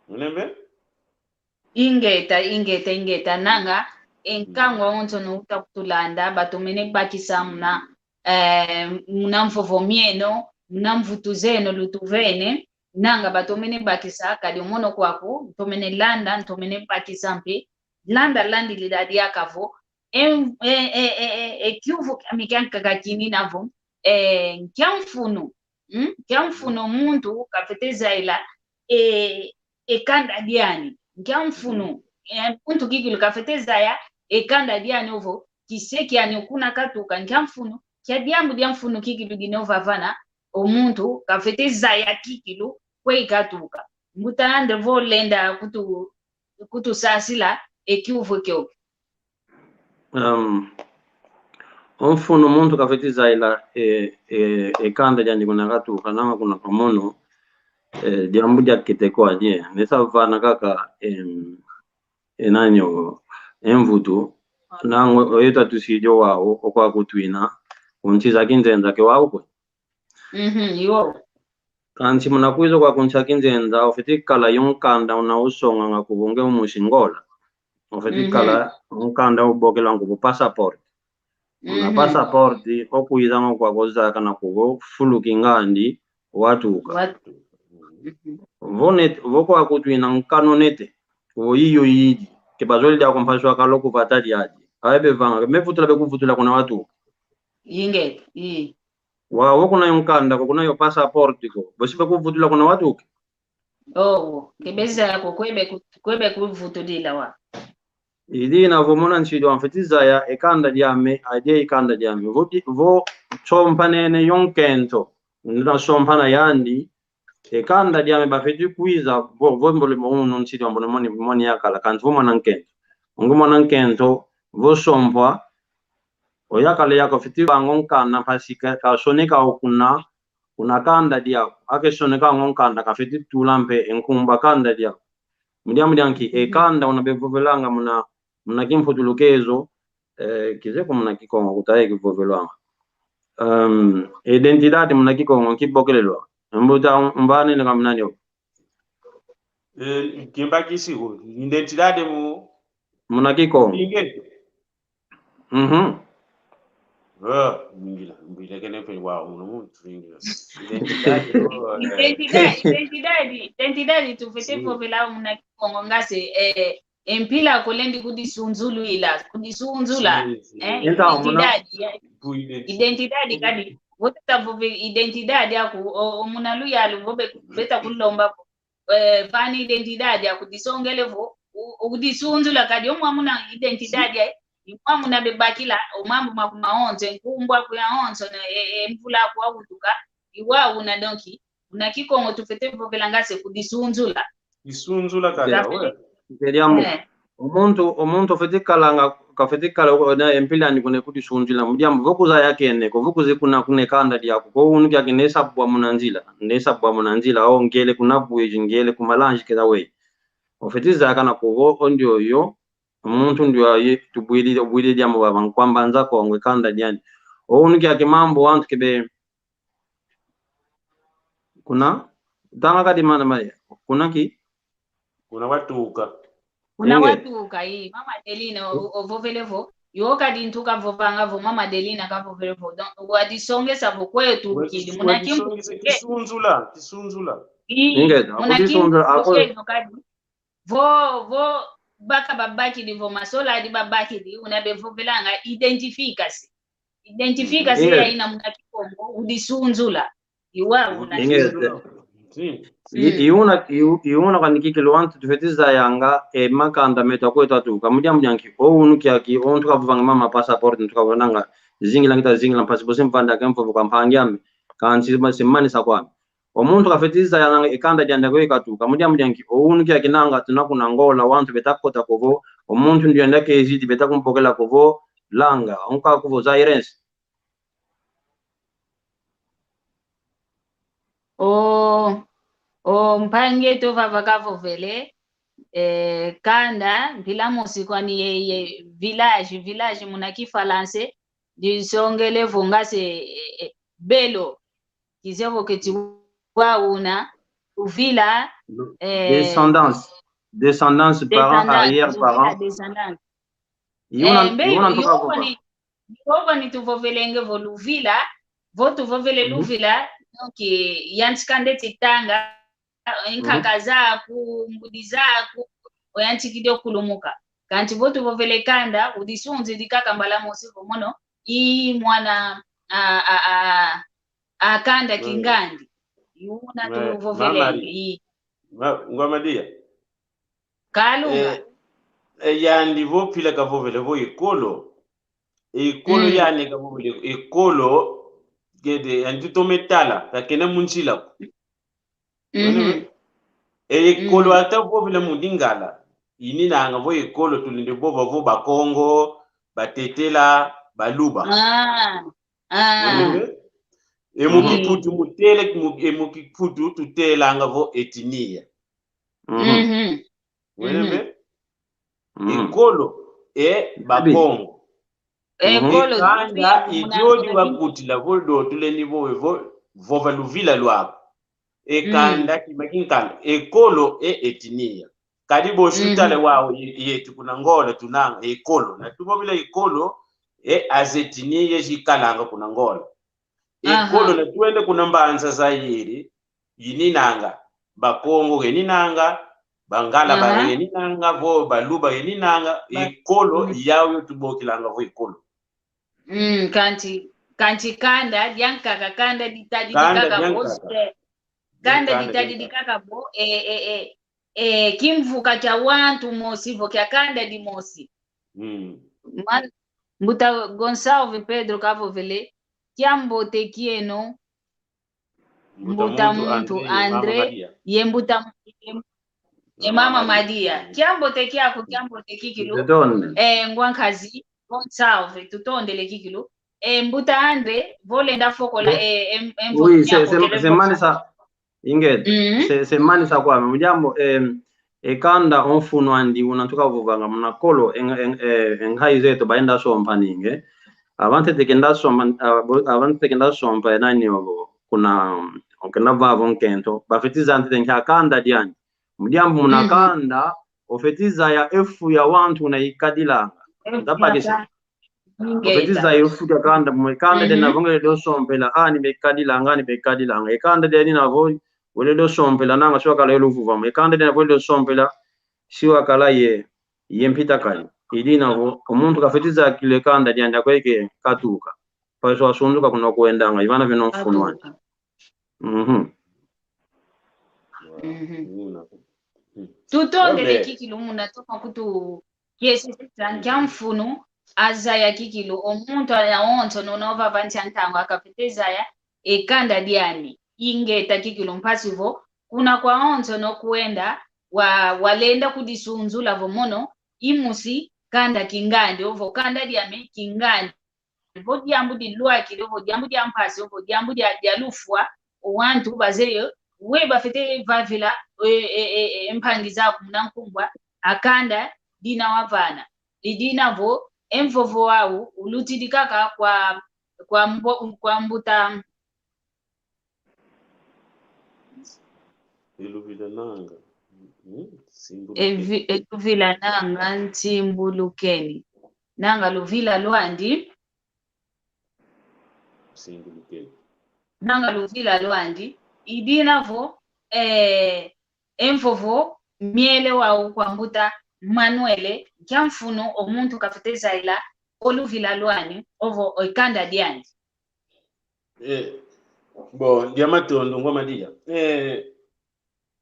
Ulembe? Ingeta, ingeta, ingeta, nanga, e nkangu awonso no uta kutulanda, batomene bakisa muna, eh, muna mvovo mieno, muna mvutu zeno lutuvene, nanga batomene bakisa, kadi o mono kwaku, ntomene landa, ntomene bakisa mpe, landa landilila diaka vo, e, e, e kiuvu kiami kiankaka kinina vo, eh, nkia mfunu, mm? Nkia mfunu muntu kafete zayila, eh, e kanda diani. Nkia mfunu, eh, muntu kikilu kafete zaya e kanda diani ovo, kise kiani okuna katuka. Nkia mfunu, kia diambu dia mfunu kikilu dina ovavana, o muntu kafete zaya kikilu kwe katuka. Mbuta André vo lenda kutu kutusasila e kiuvu kiokio. Um, O mfunu muntu kafeti zayila e, e, e kanda diandi kuna katuka, nanga kuna kwa mono, e, diambu diakete kwa die. Nesa vana kaka, em, e nani o, e mvutu, nanga oyo tatusidi o wau, o kwa kutwina, ku nsi za kinzenza ke wau kwe. Mhm, yo. Kansi muna kwiza kwa ku nsi a kinzenza, ofeti kala yo nkanda una usonganga kuvo nge umusi Ngola. Ofeti kala nkanda ubokela nkuvo passaporte. Una passaporte, okwizanga kwa kozakana kuvo fulu kingandi watuka. Watu. Mhm. Vo net-, vo kwa kutwina nkano nete, kuvo iyo idi. Ke bazolele diako mpasi wakala okuvata diadi. Aye bevanga, me vutula bekuvutula kuna watuka. Ingeta, i. Wau kuna yo nkanda ko, kuna yo passaporte ko. Bosi bekuvutula kuna watuka. Oh, kebeza ko kwebe ku-, kwebe kuvutulila wa. Idi na vo mona nsidi wa mfeti zaya e kanda diame, adi e kanda diame. Vo di-, vo sompa nene yo nkento, una sompa na yandi, e kanda diame bafeti kwiza, vo, vo mbole mo unu nsidi wa mbole moni, moni yakala, kansi vo mwana nkento. Ungu mwana nkento, vo sompa, oyakala yako fiti vanga o nkanda mpasi ka, kasoneka o kuna, kuna kanda diako. Ake soneka o nkanda kafeti tula mpe e nkumbu a kanda diako. Mu diambu dia nki, e kanda una bevovelanga muna, muna kimputulukezo, eh, kizeye ko muna Kikongo kutaye kivovelwanga. Um, identidade muna Kikongo nki bokelelwa. Mbuta, mvani ne kamnani o. Eh, kimbakisi ko. Identidade mu. Muna Kikongo. Inge. Mhm. Ah, mbila, mbila kene pe wa unu muntu, mbila. Identidade, oh, eh. Identidade, identidade, identidade tufeti vovela muna Kikongo ngase, eh, e mpila kulendi kudisunzulwila, kudisunzula, si, si, eh, entamu, muna identidade, ya, identidade kadi, vo tata vove identidade aku, o, o muna luyalu, vo be-, beta kulomba vo, eh, vana identidade aku, disongele vo, u-, udisunzula kadi, o mwa muna identidade, si, ya, i mwa muna bebakila, o mambu maku maonso, e nkumbu aku yaonso, na, e, e mvula aku wawutuka, i wau una donc, muna Kikongo tufeti vovela ngase kudisunzula. Disunzula kaka, we. Kafeti. Nte diambu. Eh. O muntu, o muntu ofeti kalanga, kafeti kala, o, na e mpila andi kuna kudisunzula. Mu diambu, vo kuzaya kene ko, vo kuzi kuna, kuna e kanda diaku ko, unu kiaki nesa bwa muna nzila, nesa bwa muna nzila, o ngele kuna bwezi, ngele ku malanzi keza we. Ofeti zaya kana ko vo, o ndioyo, o muntu ndioyo, tubwidi, ubwidi diambu baba, nkwamba nza Kongo, e kanda diandi. O unu kiaki mambu wantu kebe, kuna, tanga kadi mana maya. Kuna ki? Kuna watuka. Kuna watuka, i, Mama Adelina, o, ovovele vo. Yo kadi ntu kavovanga vo, Mama Adelina kavovele vo. Donc, wadisongesa vo kwetu kidi. Muna kimbu. Wadisongesa kisunzula, kisunzula. I, ingeta, muna kimbu, akudisunzula, ako. Kwetu kadi. Vo, vo, baka babakidi vo masoladi babakidi, una bevovelanga, identifica-se. Identifica-se, yes, ya ina muna Kikongo, udisunzula. I wau una. Yes. Si. I, i una, i, i una kani kikilu wantu tufeti zayanga, e makanda metu akwetu atuka. Mu diambu dia nki, o unu kiaki, o ntu kavovanga mama passaporte, ntu kavovanga, zingila ngita zingila, mpasi bosi mvanda ke mvovo kwa mpangi ame, kansi ma-, simanisa kwame. O muntu kafeti zaya nanga e kanda diandi ko katuka. Mu diambu dia nki, o unu kiaki nanga tuna kuna Ngola, wantu beta kota ko vo, o muntu ndienda kezidi beta kumbokela ko vo, langa, unka ko vo Zairense. O, o mpangi eto vava kavovele, eh, kanda, mpila mosi kwani ye, ye village, village muna Kifalanse, disongele vo ngase, eh, eh, belo. Kizeye vo keti wau una, uvila, eh, descendance. Descendance, parents, descendance, arrière-parents. Uvila descendance. I una, eh, mbe, i una ntoka i ovo ni, i ovo ni tuvovelenge vo luvila, vo tuvovele luvila, donc, eh, yantika ndeti tanga, nkaka zaku, ngudi zaku, oyantikidi okulumuka. Kansi vo tuvovele kanda, udisunzidi kaka mbala mosi vo mono, i mwana a, a, a, a kanda kingandi. I una tuvovelenge, i. Ngwa Madia. Kalunga. Eh, eh, yandi vo mpila kavovele vo ekolo. Ekolo yandi kavovele, ekolo, kede, yandi tome tala, kakena mu nzila ko. Mhm. E ekolo ata vovela mu Lingala. Ininanga vo ekolo tulendi vova vo Bakongo, Batetela, Baluba. Ah, ah. Wene be? E mu Kiputu mutele, mu, e mu Kiputu tutelanga vo etnia. Mhm. Wene be? Ekolo e Bakongo. Ekolo e kanda idiodi wakutila vo do tulendi vo, vo, vova luvila lwaku. E kanda kima kinkanda. Ekolo e etnia. Kadi bosi utala wau ye-, yetu kuna Ngola tunanga ekolo. Na tuvovila ekolo e as etnia zikalanga kuna Ngola. Ekolo na twende kuna Mbanza Zaire, ininanga, Bakongo keninanga, Bangala ba keninanga, vo Baluba keninanga, ekolo yau yo tubokilanga vo ekolo. Mm, kanti, kanti kanda diankaka, kanda ditadidi kaka vo, kanda ditadidi kaka vo, e, e, e, e, kimvuka kia wantu mosi vo kia kanda dimosi. Mm. Man, Mbuta Gonçalves Pedro kavovele, kiambote kieno, Mbuta muntu André, ye mbuta, ye, ye mama Madia. Kiambote kiaku, kiambote kikilu. Eh, ngwankazi, Gonçalves, tutondele kikilu. Eh, mbuta André, vo lenda fokola, eh, em, em, oui, c'est, c'est, c'est manisa, Ingeta, se, se manisa kwame, mu diambu, eh, e kanda o mfunu andi una tukavovanga muna kolo, e, e, e, e nkayi zeto baenda sompa ninge. Avantete kenda sompa, avo, avantete kenda sompa e nani ovo, kuna, okenda vava o nkento, bafeti zaya ntete nkia kanda diani. Mu diambu muna kanda, ofeti zaya e fu ya wantu una ikadilanga. Ndapakisa. Ofeti zaya e fu dia kanda, mu e kanda diani vo ngele dosompela, ani bekadilanga, ani bekadilanga. E kanda diani na vo, wele dosompela, nanga si wakala ye luvuvamu. E kanda diani vo wele dosompela, si wakala ye, ye mpita kali. I dina vo, o muntu kafeti zaya kilo e kanda diani, akweke katuka. Mpasi wasunzuka kuna kwendanga, i vana vena o mfunu wani. Mhm. Mhm. Tutondele kikilu muna toma kutu kiesesa nkia mfunu azaya kikilu o muntu awonsono una ovava nsi a ntangu akafeti zaya e kanda diani. Ingeta kikilu mpasi vo kuna kwawonsono kwenda wa, walenda kudisunzula vo mono i musi kanda kingandi, ovo kanda diame kingandi. Vo diambu dilwakidi, ovo diambu dia mpasi, ovo diambu dia, dia lufwa, o wantu bazeye, we bafwete vavila, e, e, e, e, mpangi zaku muna nkumbwa, a kanda dina wavana. I dina vo, e mvovo wau, ulutidi kaka kwa, kwa mbo-, kwa mbuta. Eluvila nanga. Hmm? Simbulukeni. Evi-, eluvila nanga nsimbulukeni. Nanga luvila lwandi. Simbulukeni. Nanga luvila lwandi. I dina vo, eh, e mvovo, miele wau kwa mbuta Manuele, nkia mfunu o muntu kafwete zayila, o luvila lwani, ovo, o e kanda diandi. Eh, bon, dia matondo, ngwa Madia. Eh,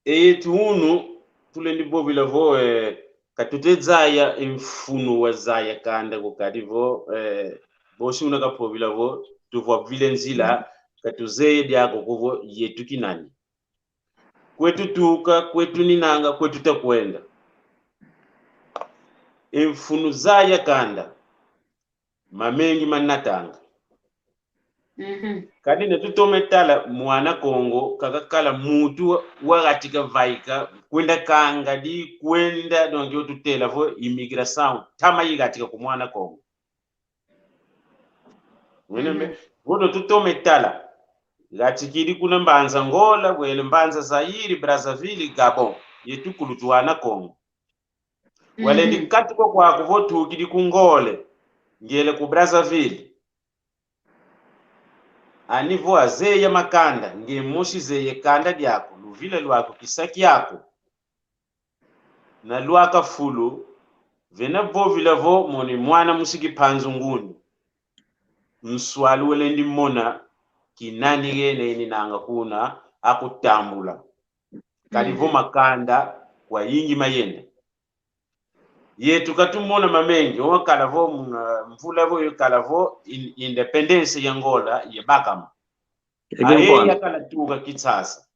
e yetu unu, tulendi vovila vo, eh, katute zaya e mfunu wa zaya kanda ko kadi vo, eh, bosi una kapovila vo, tuvovile nzila, katuzeye diako ko vo, yetu kinani. Kwe tutuka, kwe tuninanga, kwe tuta kwenda. E mfunu zaya kanda. Mamengi manatanga. Mhm. Kadi na tutome tala mwana Kongo, kakakala mutu wa, wagatika vaika, kwenda kanga di kwenda, donc yo tutela vo immigration, tama igatika ku mwana Kongo. Wene me, mhm, vo tutome tala. Gatikidi kuna Mbanza Ngola, wele Mbanza Zaire, Brazzaville, Gabon. Yetu kulu twana Kongo. Walendi katuka kwaku vo tukidi ku Ngole, ngele ku Brazzaville. Ani vo azeya makanda, nge mosi zeya kanda diaku, luvila lwaku, kisa kiaku. Na lwaka fulu, vena vovila vo mono i mwana musiki Mpanzu Ngundu. Nswalu welendi mona, kinani gene ininanga kuna, akutambula. Kadi vo makanda kwayingi mayenda. Yetu katumona mamengi, o wakala vo muna mvula vo yakala vo in-, independência ya Angola yabakama. Aye yakala tuka Kinshasa.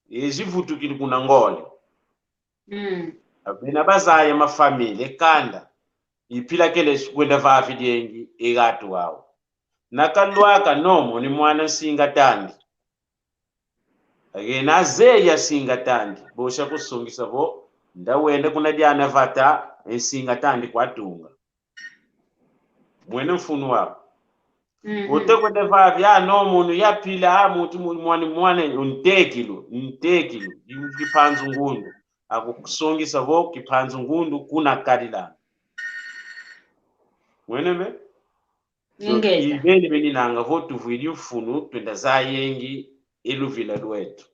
Ezi vutukidi kuna Angola. Mm. Bena bazaya mafamília, kanda. Ipila kele kwenda vavi diengi e gatu wau. Na kalwaka nomo ni mwana nsinga tandi. Agena azeya nsinga tandi. Bosha kusongisa vo, nda wenda kuna diana vata, e nsinga tandi kwatunga. Mwene mfunu wau. Mhm. Ote kwenda vavi, a, no, munu yapila, a, mutu mu-, mwana, mwana, ntekilu, ntekilu, kipanzu ngundu. Akusongisa vo kipanzu ngundu kuna kalilanga. Mwene mbe? So, ingeta. Ibeni beni nanga vo tuvwidi mfunu, twenda zayengi e luvila lwetu.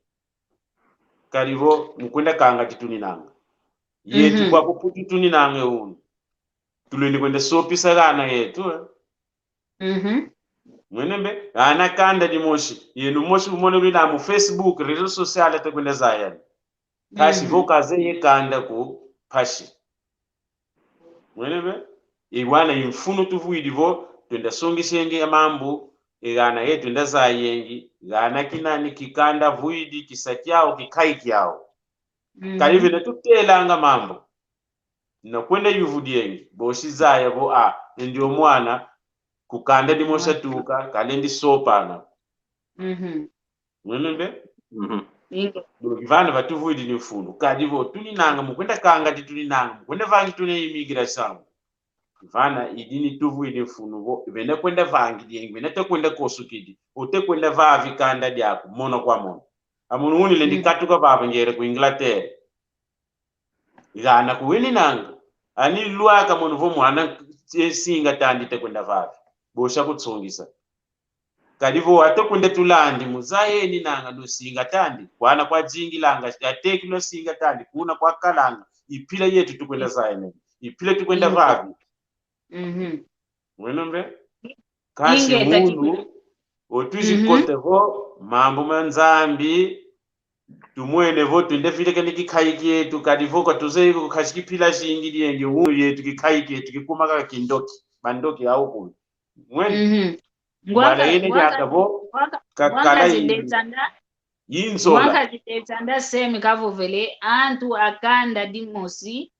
Kadi vo, mukwenda kanga tituninanga. Yetu, mhm, kwa kuputu tuninanga unu. Tulendi kwenda sopisa gana yetu, eh. Mhm. Mwene mbe, ana kanda dimosi. Yenu mosi umone lwina mu Facebook, réseau social ate kwenda zayani. Kasi, mhm, vo kazeye kanda ku mpasi. Mwene mbe, iwana i mfunu tuvwidi vo, twenda songisenge ya mambu, e gana yetu twenda zayengi, gana kinani kikanda vwidi, kisa kiau, kikai kiau. Mhm. Kadi vena tutelanga mambu. Na kwenda yuvu diengi, bosi zaya vo, a, endi o mwana, ku kanda dimosi atuka, kalendi sopana. Mhm. Mwene mbe? Mhm. Inga. Donc, vana vatuvwidi ni mfunu. Kadi vo, tuninanga, mukwenda kanga tituninanga, mukwenda vangi tuna imigração. Vana, idi ni tuvwidi mfunu vo, vena kwenda vangi diengi, vena te kwenda kosukidi, ote kwenda vavi kanda diaku, mona kwa mona. Amunu uni lendi, mhm, katuka vava ngere ku Inglaterra. Gana kuwininanga. Ani lwaka mono vo mwana, e, nsinga tandi te kwenda vavi. Bosha kutsongisa. Kadi vo ate kwenda tulandi, muzaye ninanga no nsinga tandi. Kwana kwa zingilanga, atekilwa nsinga tandi, kuna kwa kalanga. Ipila yetu tukwenda, mm, zaya nene. Ipila tukwenda, mm, vavi. Mhm. Mwene mbe? Kasi ingeta munu, ki- otuzi, mhm, kota vo, mambu ma Nzambi, tumwene vo, twenda vilekani kikai kietu, kadi vo, katuzeye ko kasi kipila zingi diengi, unu yetu kikai kietu, kikuma kaka kindoki, bandoki au kulu. Mwene? Mhm. Ngwaka, bwana yene ngwaka, yaka vo, ngwaka, kakala ngwaka zidetanda, inzola. Ngwaka zidetanda semi kavovele, antu a kanda dimosi,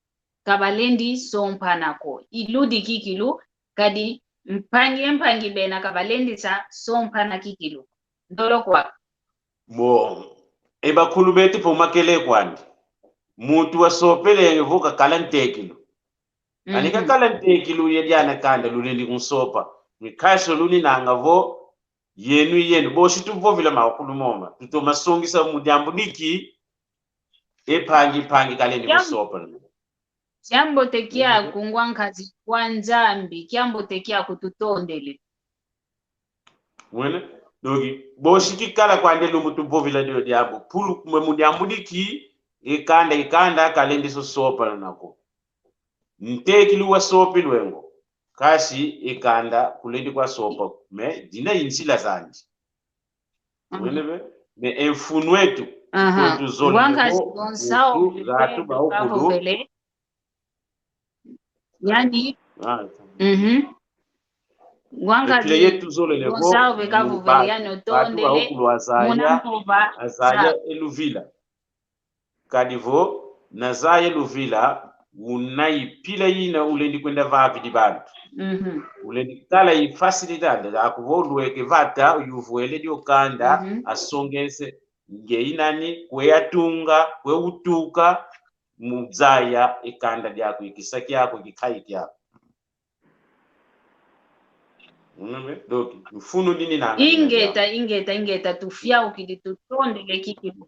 kabalendi sompana ko. Iludi kikilu, kadi mpangi e mpangi bena kabalendi sa sompana kikilu. Ndolo kwa. Bon, e bakulu betu po makele kwandi. Mutu wasopelenge vo kakala ntekilu. Ani, mhm, kakala ntekilu ye diana kanda lulendi kunsopa. Ni kaso luninanga vo, yenu, yenu, bosi tuvovila makulu moma. Tutoma songisa mu diambu diki, e mpangi, mpangi kalendi, kiam-, kusopa. Kiambote kiaku, mhm, ngwa nkazi kwa Nzambi, kiambote kiaku tutondele. Mwene? Donc, bosi kikala kwandi lumbu tuvovila dio diambu. Pulu kumwe mu diambu diki, e kanda, e kanda, kalendi so sopana nako. Ntekilu wasopilwe ngo. Kasi e kanda kulendi kwa sopa. Mais, dina i nzila zandi. Mhm. Mwene be? Mais e mfunu etu, aha, kwetu zole, ngwa nkazi ko, Gonçalves, mutu, gatu, Pedro, baukulu. Kavovele. Yani. Ah. Mhm. Ngwa nkazi, e pila yetu zolele ko, Gonçalves, kavovele, yani, otondele, baukulu azaya, muna mpova, azaya za- e luvila. Kadi vo, nazaya e luvila, una i pila ina ulendi kwenda vavidi bantu. Mhm. Ulendi kala i facilidade, aku vo ulweke vata, uyuvwele dio kanda, mhm, asongese, nge i nani, kwe atunga, kwe utuka, muzaya e kanda diaku, i kisa kiaku, i kikai kiaku. Unambe? Donc, mfunu dini nanga. Ingeta, ingeta, ingeta, tufiaukidi, tutondele kikilu.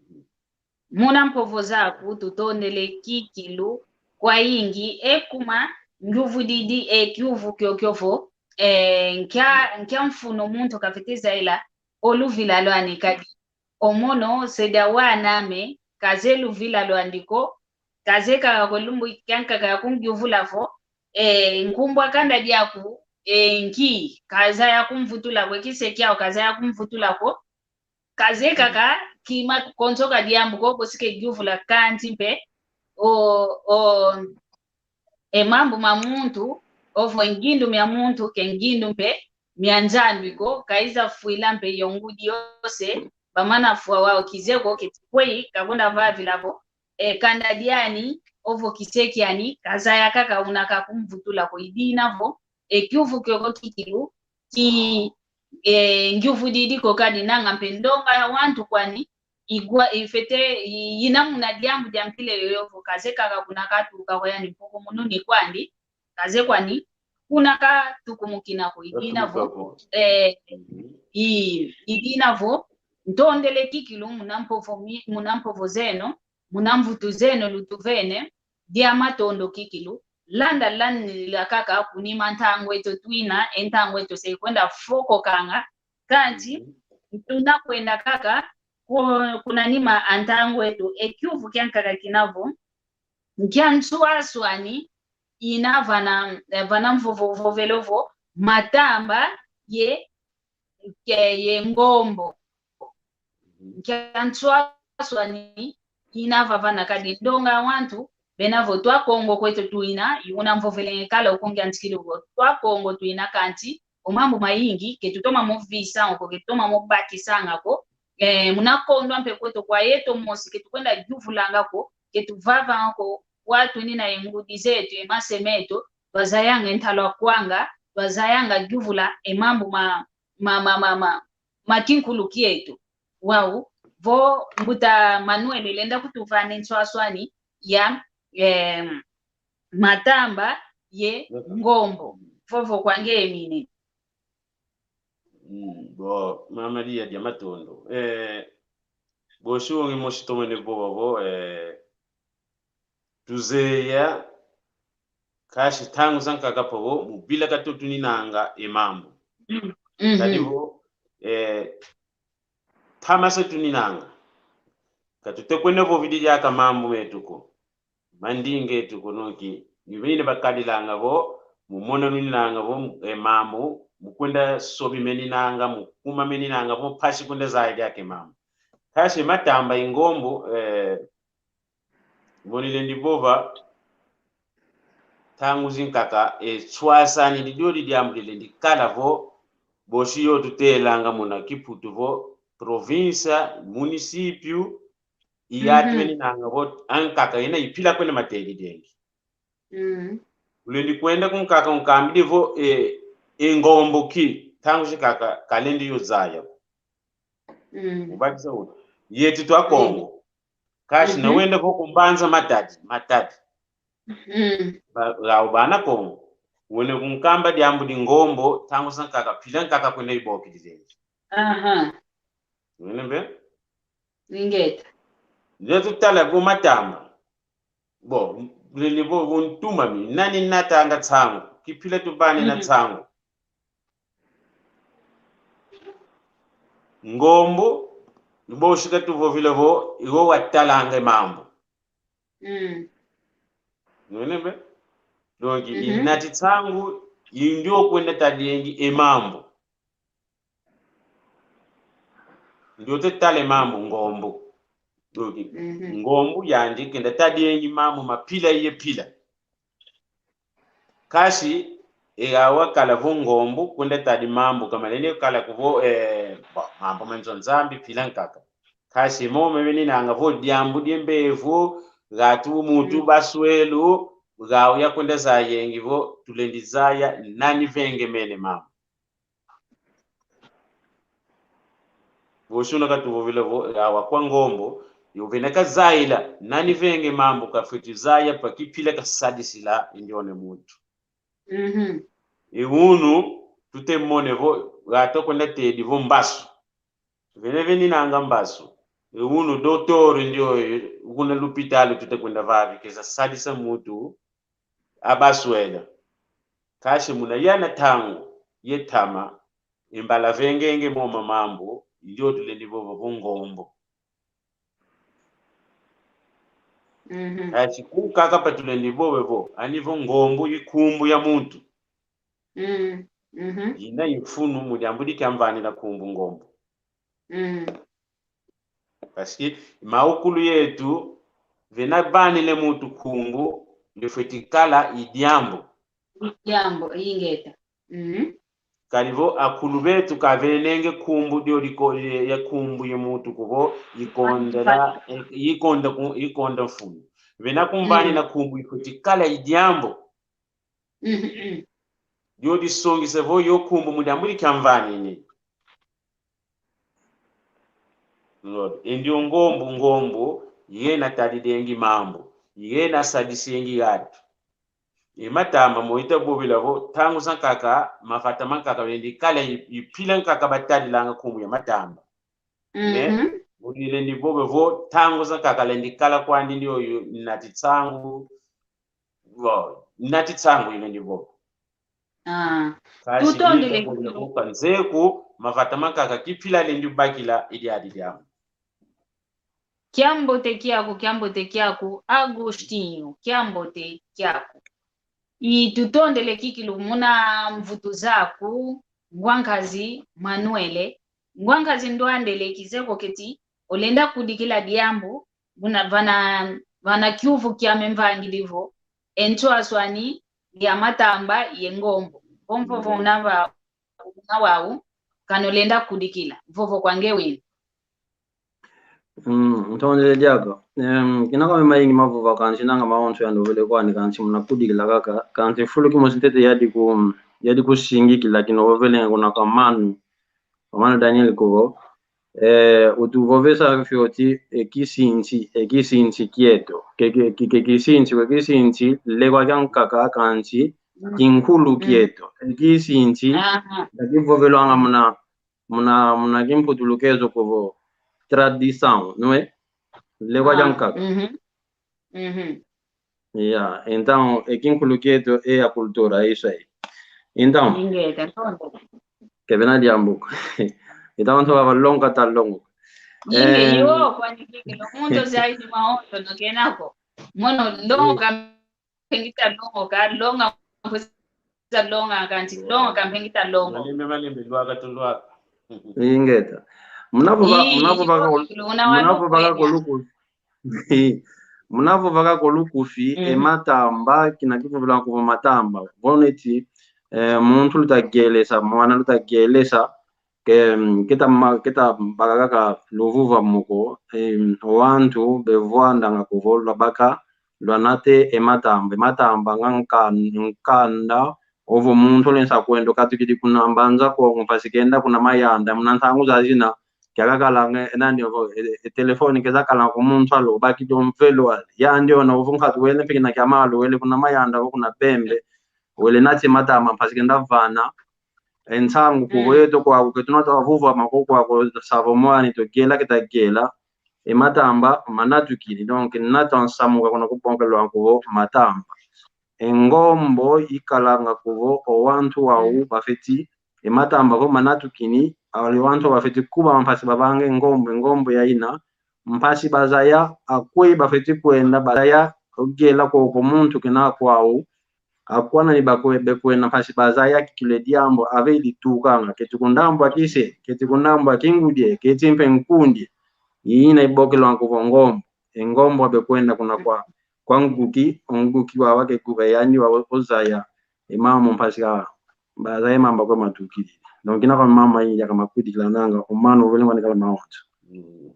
Muna mpovo zaku, tutondele kikilu, kwayingi, e kuma, ngiuvudidi, e kiuvu kiokio vo, e, nkia, nkia mfunu muntu kafiti zaila, o luvila lwani kadi. O mono, seda waname, kazeye luvila lwandi ko, kazeye kaka ko lumbu kiankaka ya kungiuvula vo, e, nkumbu a kanda diaku, e, nki, kazaya kumvutula ko, e kise kiau, kazaya kumvutula ko, kazeye kaka, kima konso ka diambu ko, bosi kengiuvula kansi mpe, o, o, e mambu ma muntu, ovo ngindu mia muntu, ke ngindu mpe, mia Nzambi ko, kaiza fwila mpe yo ngudi yose, bamana fwa wau kizeye ko, keti kweyi, kakwenda vavila vo, e kanda diani, ovo kisekiani, kazaya kaka una kakumvutula ko. I dina vo, e kiuvu kioko kikilu, ki, e, ngiuvudidi ko kadi nanga mpe ndonga ya wantu kwani, igwa, ifete, i-, ina muna diambu dia mpila yoyo vo, kaze kaka kuna katuka ko yani mpuku munu ni kwandi, kaze kwani, kuna katukumukina ko. I dina vo, e, i, i dina vo, ntondele kikilu muna mpovo mi-, muna mpovo zeno, muna mvutu zeno lutuvene, dia matondo kikilu, landa landila kaka kunima ntangu eto twina, e ntangu eto se kwenda fokokanga, kanti, tuna kwenda kaka, ku-, kuna nima a ntangu eto, e kiuvu kiankaka kina vo, nkia nswaswani, ina vana, eh, vana mvovo vovele vo, matamba, ye, ke-, ye ngombo. Nkia nswaswani, ina vavana kadi ndonga wantu, bena vo twa Kongo kweto twina, i una mvovelenge kala uko ngiantikidi vo, twa Kongo twina kanti, o mambu mayingi, ke tutoma mo visa ko, ke tutoma mo bakisanga ko, eh, muna kondwa mpe kweto kwa yeto mosi, ke tukwenda yuvulanga ko, ke tuvavanga ko, wa tunina e ngudi zeto, e mase meto, twazayanga e ntalu a kwanga, twazayanga yuvula e mambu ma, ma, ma, ma, ma, ma kinkulu kieto. Wau, vo mbuta Manuel lenda kutuvana e nswaswani ya, em, matamba ye ngombo. Vovo kwangeye mine. Mm, bo, mama Lia dia matondo. Eh, bo shungi mosi tomene bo, bo, eh, tuzeya, kansi ntangu zankaka pavo, mu bila kato tuninanga e mambu. Mhm. Kadi vo, eh, ntama se tuninanga. Ka tutekwenda vovidi diaka mambu metu ko. Mandinga etu ko noki. Ni beni bakadilanga vo, mu mona nuninanga vo, e mambu, mu kwenda sobi meninanga, mu kuma meninanga vo, mpasi kwenda zaya diaka e mambu. Kansi matamba ye ngombo, eh, vo nilendi vova, ntangu zinkaka, e nswaswani didio di diambu dilendi kala vo, bosi yo tutelanga muna Kiputu vo, província, município, i atu meninanga vo, ankaka, ina i mpila kwenda matedi dengi. Mm. Ulendi kwenda kunkaka unkambidi vo, e, e ngombo ki, ntangu zinkaka, kalendi yo zaya. Mm. Ubakisa u. Yetu twa Kongo. Kansi na wenda vo ku Mbanza Matadi, Matadi. Mm. Ba, ga ubana Kongo. Wene kunkamba diambu di ngombo, ntangu zankaka, mpila nkaka kwenda ibokidi dengi. Aha. Wene mpe? Ingeta. Ndio tutala vo matamba. Bo, lele bo, bo ntuma mi, nani natanga nsangu, kimpila tubani na nsangu. Ngombo, ni bosi katuvovila vo, i wo watalanga e mambu. Mm. Nwene mpe? Donc, i nati nsangu, i ndio kwenda tadiengi e mambu. Ndio te tala e mambu ngombo. Donc, ngombo yandi kenda tadiengi mambu ma mpila ye mpila. Kansi, e awa kala vo ngombo, kwenda tadi mambu, ka malendi kala ko vo, eh, bo, mambu ma nzo Nzambi, mpila nkaka. Kansi, mo meninanga vo diambu diambevo, gatu muntu baswelu, gau yakwenda zayengi vo, tulendi zaya, nani vengemene mambu. Bosi una katuvovila vo, awa kwa ngombo, yo vena kazayila, nani venge mambu kafweti zaya pa kimpila kasadisila ndiona muntu. Mhm. E unu, tutemone vo, gatu kwenda tedi vo mbasu. Vena veninanga mbasu. E unu, doutor ndioyo, kuna lupitalu tutekwenda vavi, keza sadisa muntu, abaswela. Kansi muna yana ntangu, ye ntama, e mbala vengenge mo mamambu, ndio tulendi vova vo ngombo. Mhm. Kansi kunkaka pa tulendi vova vo, ani vo ngombo i nkumbu ya muntu. Mm. Mhm. Ina i mfunu mu diambu di kiamvanina nkumbu ngombo. Mm. Parce que maukulu yetu, vena vanina muntu nkumbu, ndifweti kala i diambu. I diambu, ingeta. Mhm. Kadi vo akulu betu kavenenge nkumbu dio liko-, ya nkumbu ye muntu ko vo, ikonda la, ikonda ku-, ikonda mfunu. Vena kumvani na nkumbu ifweti kala i diambu. Mhm. Dio disongisa vo yo nkumbu mu diambu di kiamvani ni. Lord, e ndio ngombo, ngombo, yena tadidengi mambu, yena sadisengi atu. E matamba mo itavovela vo, ntangu zankaka, mavata mankaka lendi kala i, i mpila nkaka batadilanga nkumbu ya matamba. Ne? Mhm. Vo nilendi vova vo, ntangu zankaka lendi kala kwandi ndioyo, nati nsangu, vo, nati nsangu ilendi vova. Ah. Kasi tutondele. Vo ka nzeku, mavata mankaka ki mpila lendi bakila i diadi diamu. Kiambote kiaku, kiambote kiaku, Agostinho, kiambote kiaku. I tutondele kikilu muna mvutu zaku, ngwankazi Manuele. Ngwankazi Ndwandele, kizeye ko keti olenda kudikila diambu, muna vana, vana kiuvu kiame mvangidi vo, e nswaswani ya matamba ye ngombo. Vo mvovo una va, una wau, kana olenda kudikila. Mvovo kwa nge wina. Mm, ntondele diaka. Em, kina kwame mayingi mavova kansi nanga mawonso yandi ovele kwani kansi muna kudikila kaka. Kansi fulu kimosi ntete yadi ku, yadi kusingikila kina ovele kuna kwa manu. Kwa manu Daniel kuvo. Eh, utuvovesa fioti, e kisinsi, e kisinsi kieto. Ke, ke, ke, ke kisinsi, ke kisinsi, lekwa kiankaka kansi, kinkulu kieto. E kisinsi, aha, dakivovelwanga muna muna, muna kimputulukezo kuvo tradição, não é? Lekwa diankaka. Mhm. Mhm. Yeah, então, e kinkulu kieto, e a cultura, é isso aí. Então, ingeta, tonto. Kevena diambu. Então, nto baba longa ta longo. Inge, eh, yo, kwani kike, no mundo zai ni maoto, no kenako. Mono, longo, eh, ka mpengita longo ka longa, mpuza longa kanti longa ka mpengita longo. Malembe, malembe, lwaka tu lwaka. Ingeta. Munavo va-, ii, munavo vaka ol-, munavo vaka koluku-, munavo vaka kolukufi, mm, e matamba, kina kivovela kuvo matamba. Voneti, eh, muntu luta gelesa, mwana luta gelesa, ke, mm, keta ma-, keta baka kaka luvuva moko, em, wantu bevwandanga kuvo lwabaka, lwanata e matamba. E matamba nga nka-, nkanda, ovo muntu olensa kwenda okatukidi kuna Mbanza Kongo, mpasi kenda kuna Mayanda, muna ntangu zazina, kiakakalanga, e nani ovo, e, e telefone kezakalanga ku muntu alo, obakidi o mvelo ali. Yandi ona ovo nkatu wele mpe kina kia malu, wele kuna Mayanda, vo kuna Bembe, wele nati e matamba, mpasi kenda vana, e nsangu kuvo yeto kwaku, ke tuna twa vuvama ko kwaku, savo mwani, tugela ke tagela, e matamba manatukidi. Donc, nata nsamu ka kuna kubonkelwa kuvo matamba. E ngombo ikalanga kuvo o wantu wau bafeti, e matamba vo manatukini, ali wantu bafeti kuba mpasi babange ngombo, e ngombo yaina, mpasi bazaya, akweyi bafeti kwenda, bazaya, ogela koko muntu kena kwau, akwana ni bakwe-, bekwenda mpasi bazaya kikilu e diambu, ave iditukanga, keti ku ndambu a kise, keti ku ndambu a kingudie, keti mpe nkundi, ina ibokelwa kuvo ngombo, e ngombo bekwenda kuna kwa, kwa nguki, o nguki wawa ke kuba yani wa o-, ozaya, e mama mpasi ka, bazaya mamba kwe matukidi. Donc, ina kwa mama iya kama kudikila nanga, o mano vele mwana kala maonto. Mm.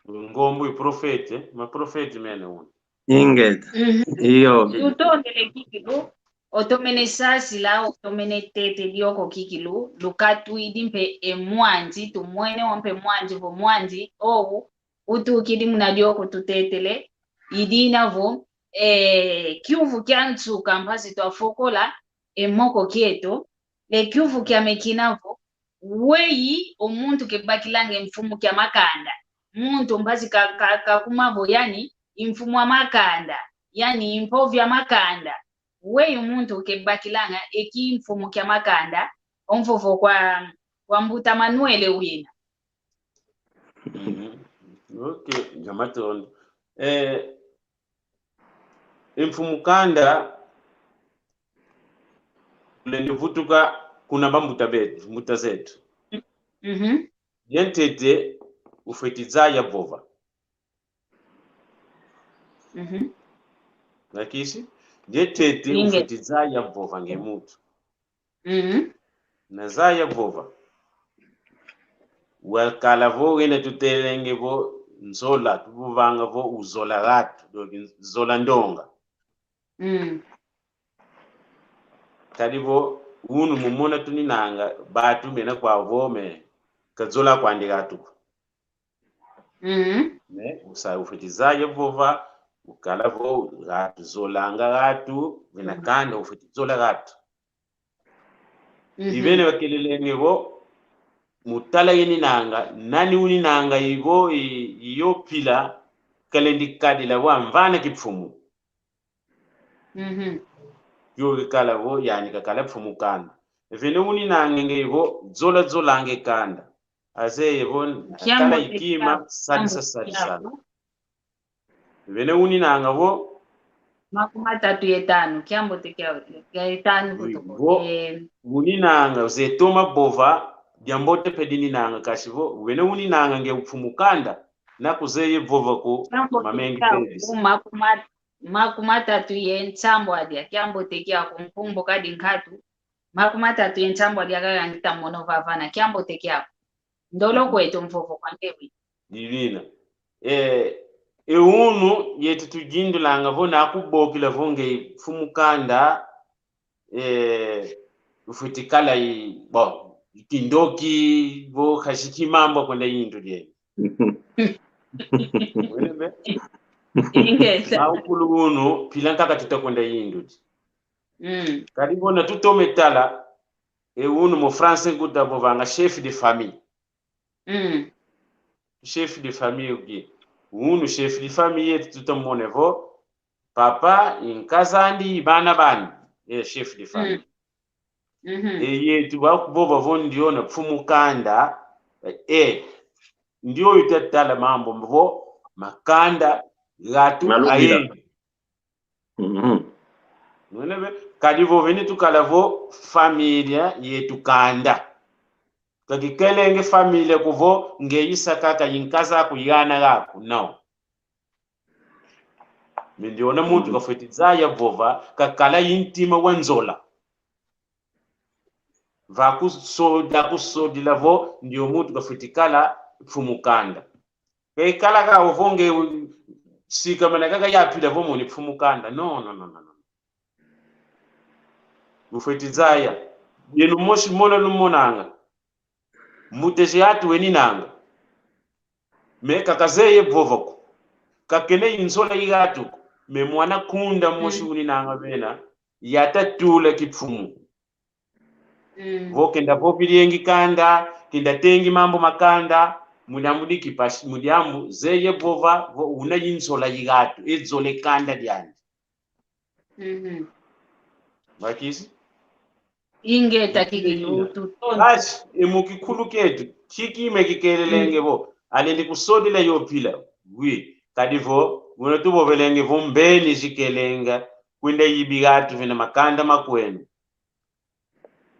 Ngombo i profete, ma profete mene un. Ingeta. Mhm. Iyo. Tutondele kikilu, otomene sasila, otomene tete dioko kikilu, lukatwidi mpe e mwanzi, tumwene wa mpe mwanzi vo mwanzi, owu, utukidi muna dioko tutetele, idina vo, eh, kiuvu kia nsuka mpasi twafokola, e moko kieto, e kiuvu kiame kina vo, weyi o muntu kebakilanga e mfumu kia makanda. Muntu mpasi ka, ka, kakuma vo yani, i mfumu a makanda, yani i mpovi a makanda. Weyi o muntu kebakilanga e kimfumu kia makanda, o mvovo kwa, kwa mbuta Manuele wina. Mhm. Ok, nja matondo. Eh, e mfumu kanda, lendi vutuka kuna bambuta betu, mbuta zetu. Mhm. Diantete ufweti zaya vova. Mhm. Nakisi? Diantete ufweti zaya vova nge muntu. Mhm. Na zaya vova. Wakala vo wena tutelenge vo, nzola, tuvovanga vo uzola ratu, donc zola ndonga. Mm. Kadi vo unu mumona tuninanga, batu mena kwa vo me kazola kwandi ratu ko. Mm. Me usa ufweti zaya vova, ukala vo ratu zolanga ratu, vena kanda ufweti zola ratu. Mhm. Ivene bakelelenge vo, mu tala yeninanga, nani uninanga ivo, i-, iyo pila, kalendi kadila vo amvana kimfumu. Mhm. Yo kikala vo, yani kakala mfumu kanda. Vene uninanga nge ivo, zola zolange kanda. Azeye vo, kiambo akala ikima, sadisa, sadisa. Vene uninanga vo. Makumi matatu ye tanu, kiambote kia, kia ye tanu kutuko. Vo, eh, uninanga, ze toma vova, diambote pe dininanga, kasi vo, vene uninanga nge mfumu kanda, na kuzeye vova ko, mamengi kia, pevis. Makumi mat-, makumi matatu ye nsambwadi, kiambote kiaku nkumbu kadi nkatu, makumi matatu ye nsambwadi kaka ngita mono vavana, kiambote kiaku. Ndolo kwetu mvovo kwa ngewi. Divina. E, e unu yetu tujindulanga vo na kubokila vo nge mfumu kanda, e, ufweti kala i, bo, kindoki, vo kashiki mambo kwenda yindu dieni. Wene be? Ingeta. Maukulu unu, pila nkaka tuta kwenda yindu di. Mm. Kadi vo na tutome tala, e unu mo français kuta vovanga chef de famille. Mm. Chef de famille uki. Unu chef de famille yetu tuta mone vo, papa, i nkaz'andi, i bana bandi. E chef de famille. Mm. Mhm. E yetu ba vova vo ndiona mfumu kanda, e, ndio ita tala mambu vo, makanda, gatu, aye. Mhm. Nunebe, kadi vo vene tukala vo familia yetu kanda. Kakikelenge familia ko vo nge isa kaka i nkaza aku i ana aku, não. Me ndiona muntu kafweti zaya vova, kakala i ntima wa nzola. Va kusoda, kusodila vo, ndio muntu kafweti kala mfumu kanda. Kaikala ka ovo nge sikamana kaka yapila vo mono mfumu kanda. No, no, no, no, no. Ufweti zaya. Yenu mosi mona lumonanga. Mbuta zi atu weninanga. Me kakazeye vova ko. Kakena i nzola i atu ko. Me mwana kunda mosi uninanga vena. Yata tula kimfumu. Mm. Vo kenda vovilengi kanda, kenda tengi mambu ma kanda, mu diambu di kipasi, mu diambu zeye vova, vo una i nzola i atu, e zola e kanda diandi. Mhm. Bakisi? Ingeta kiki utu. Basi, e mu kikulu ketu, kiki me kikelelenge vo, alendi kusodila yo pila. Oui, kadi vo, muna tuvovelenge vo mbeni zikelenga, kwenda yibi atu vena makanda makwenu.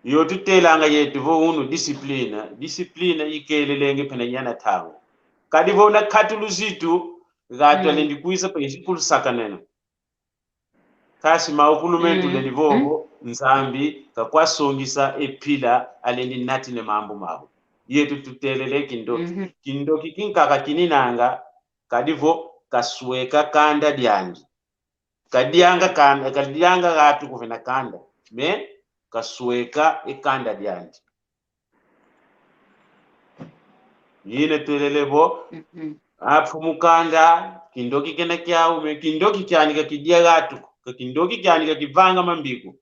Yo tutelanga yetu vo unu disciplina, disciplina ikelelenge pena yana tango. Kadi vo na katulu zitu, gatu alendi kwiza pa isi kulu sakanena. Kasi maukulu metu lendi vovo, Nzambi kakwasongisa e pila alendi natine mambu mau. Yetu tutelele kindoki. Kindoki kinkaka kininanga, kadi vo kasweka kanda diandi. Kadianga kanda, kadianga gatu kuvena kanda. Me, kasweka e kanda diandi. Yina twelele vo, a mfumu kanda, kindoki kena kiau, me kindoki kiandi kakidia gatu ko, ka kindoki kiandi kakivanga mambi ko.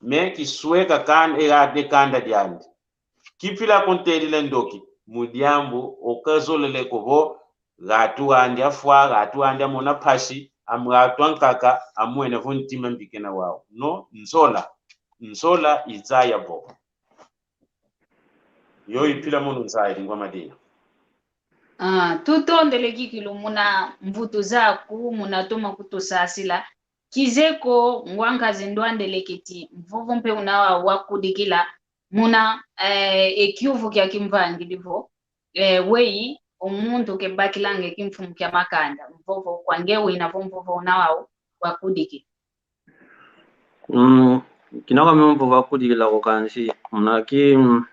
Me kisweka kan-, e, e kanda diandi. Kipila kuntedila ndoki, mu diambu okazolele ko vo, gatu andi afwa, gatu andi amona mpasi, am-, gatu ankaka, amwene vo ntima mbi kena wau. No, nzola. Nzola izaya vo. Yo ipila mono nzayidi ngwa madina. Ah, tutondele kikilu muna mvutu zaku, muna toma kutusasila. Kizeye ko ngwa nkazi ndwandele keti, mvovo mpe una wa-, wakudikila, muna, eh, e kiuvu kia kimvangidi vo, eh, weyi, o muntu kebakilanga e kimfumu kia makanda, mvovo, kwa nge wina vo mvovo una wau, wakudiki. Mm, kina kwa mimvo vakudikila ko kansi, muna ki, mm,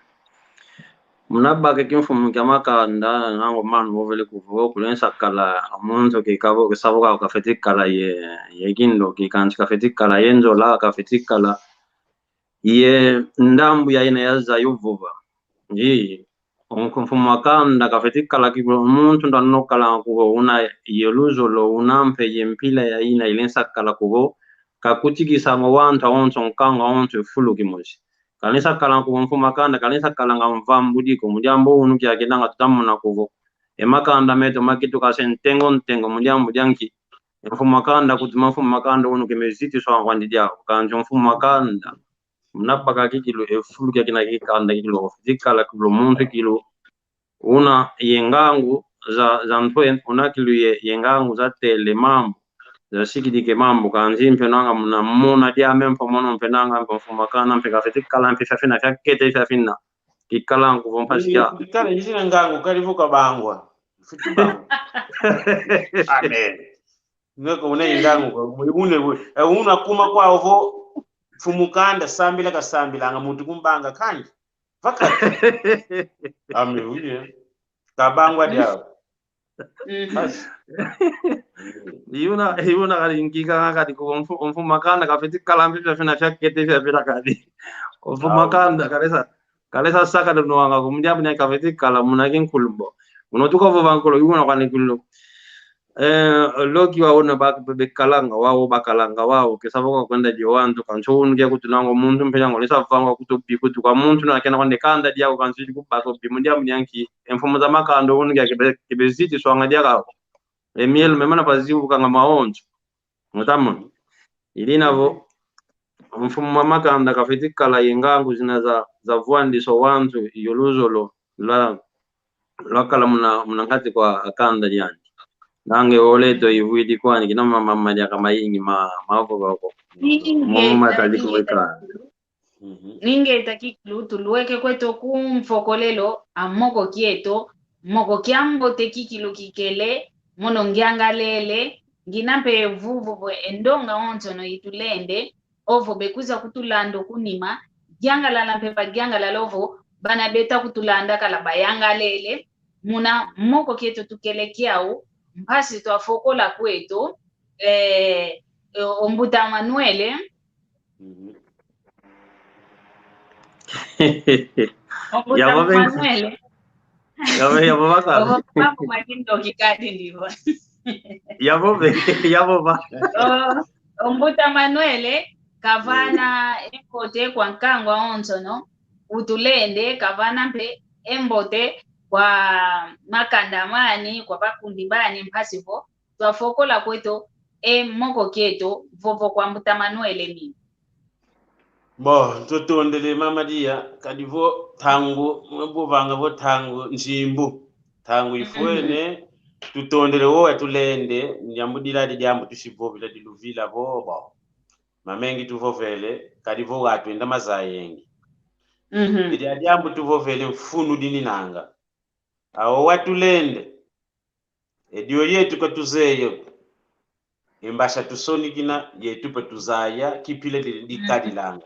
Muna baka kimfumu kia makanda, nango manu vovele kuvo, kulensa kala muntu ki kavo, ki savo ka kafeti kala ye, ye kindoki, kansi kafeti kala ye nzola, kafeti kala ye ndambu ya ina ya zaya vova. Ii, o mfumu a kanda kafeti kala kivo muntu ndano kala kuvo una ye luzolo, una mpe ye mpila ya ina ilensa kala kuvo, kakutikisa ngo wantu awonso, nkangu awonso, e fulu kimosi. Kalensa kala kuvo mfumu a kanda, kalensa kala nga mvambu diko, mu diambu unu kiaki nanga tutamona kuvo e makanda meto makituka se ntengo ntengo, mu diambu dia nki? E mfumu a kanda, kutuma mfumu a kanda unu ke meziti swa kwandi diau. Kansi mfumu a kanda, muna baka kikilu, e fulu kiaki na kikanda kikilu, kafeti kala kikilu muntu kikilu una ye ngangu za, za ntwe, una kikilu ye, ye ngangu zatele mambu, zasikidike mambu, kansi mpe nanga muna mona diame mpe mono mpe nanga mpe mfumu a kanda mpe kafeti kala mpe fia fina, fia kete fia fina. Kikala nkuvo mpasi kia. Kikala izina ngangu kali vo kabangwa. Fiti bangwa. Amen. Ngeko una ingangu kwa, une, une, eh, una kuma kwa ovo, mfumu kanda sambila kasambilanga muntu kumbanga kangi. Vaka. Ame uye. Kabangwa diao. Mhm. Basi. Yuna, yuna kali ngika kali ko mfu-, mfumu a kanda kafeti kala mpe fia fina fia kete fia fina kali. Mfumu a kanda kalesa, kalesa saka de noanga ko mu diambu dia kafeti kala muna kinkulumbo. Muno tuka vova nkolo, yuna kwani kulu. Eh, loki wau na bak-, be-, bekalanga wau, bakalanga wau, ke savo ka kwenda dio wantu, kansi unu kia kutu nango muntu mpe nango lesa vanga kutu bi kutu kwa muntu na kena kwende kanda diau kansi kubaka bi mu diambu dia nki, e mfumu za makanda unu kia ke be-, ke beziti swanga diaka ko. E mielo mema na pazibu kanga mawonso. Mutamona. Ilina vo, mfumu a makanda kafeti kala ye ngangu zina za, za vwandisa wantu yo luzolo lwa, lwakala muna, muna nkati kwa kanda diandi. Ndange oleto ivwidi kwani, kina mama, mama diaka mayingi ma, mavova ko. Momo matadi kuweka. Mhm. Ingeta kikilu, tulweke kweto ku mfokolelo a moko kieto, moko kia mbote kikilu kikele, mono ngiangalele, ngina mpe vuvu vo e ndonga onsono itulende, ovo bekwiza kutulanda kunima, giangalala mpe bagiangalala ovo, bana beta kutulanda kala bayangalele, muna moko kieto tukele kiau, mpasi twafokola kweto, eh, eh, o mbuta Manuele, Mhm. Ombuta Manuele. Yavo, yavo baka. Ovo papo makindo kikadi ndivo. Yavo be, yavo ba. O, ombuta Manuele, kavana e mbote kwa nkangu onsono, utulende, kavana mpe e mbote kwa makanda mani, kwa bakundi bani, mpasi vo twafokola kweto e moko kieto, vovo kwa mbuta Manuele mi. Bo, tutondele mama dia, kadi vo ntangu, mwe vovanga vo ntangu nzimbu. Ntangu ifwene, tutondele wo watulende, ndiambu dila di diambu tusi vovela diluvila vo, bo. Mamengi tuvovele, kadi vo watwenda mazayengi. Mhm. Idi a diambu tuvovele mfunu dininanga. Awo watulende. Edio yetu katuzeye ko. Imbasha tusonikina, yetu pe tuzaya, kipila di-, dikadilanga.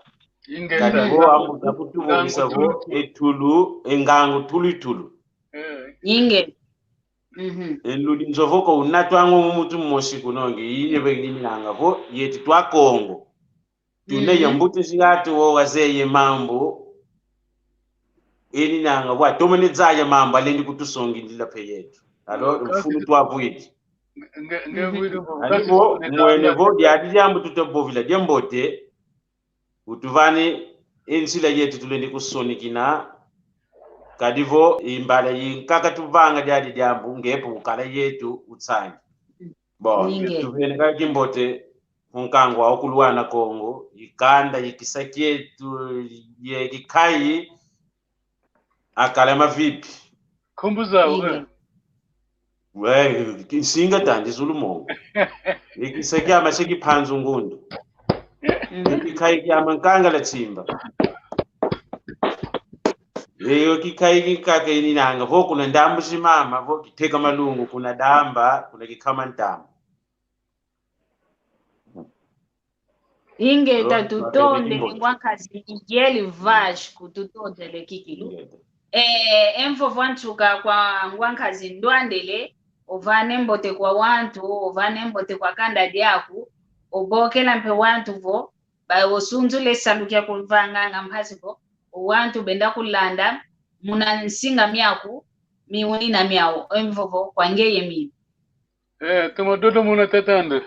Kadi vo ambuta kutuvovesa vo, e tulu, e ngangu tulu itulu. Inge. Mhm. E ludi nzovo ko unatwanga mu mutu mosi kunongi, ine be ninanga vo, yetu twa Kongo. Tuna ya mbuta zingatu wo wazeye mambu. Eni nanga vo atomene zaya mambu, alendi kutusongindila pe yetu. Alors, mfunu twavwidi. Nge, nge vwidi vo. Ani vo, mwene vo, diadi diambu tuta vovila, diambote. Utuvani, e nzila yetu tulendi kusonikina. Kadi vo, imbala yinkaka tuvanga diadi diambu, nge pe ukala yetu, utsangi. Bon, tuvene kaka kimbote, ku nkangu wa ukulwana Kongo, ikanda, ikisa kietu, ye kikayi, akala mavipi. Nkumbu zau, eh. We, ki-, nsinga tandi zulu mongo. Ikisa kia mase ki Mpanzu Ngundu. Mhm. Ikikayi kia Mankangala Tsimba. Eyo kikayi kinkaka ininanga, vo kuna ndambu zimama, vo kiteka malungu, kuna Damba, kuna kikama ntambu. Ingeta, tutondele ngwa nkazi Miguel Vaz kututondele kikilu. Ingeta. E, e mvovo antuka kwa ngwankazi Ndwandele, ovane mbote kwa wantu, ovane mbote kwa kanda diaku, obokela mpe wantu vo, ba osunzule salu kia kuvanganga mpasi vo, o wantu benda kulanda, muna nsinga miaku, miunina miau, e mvovo kwa ngeye mimi. Eh, toma dodo muna tatande.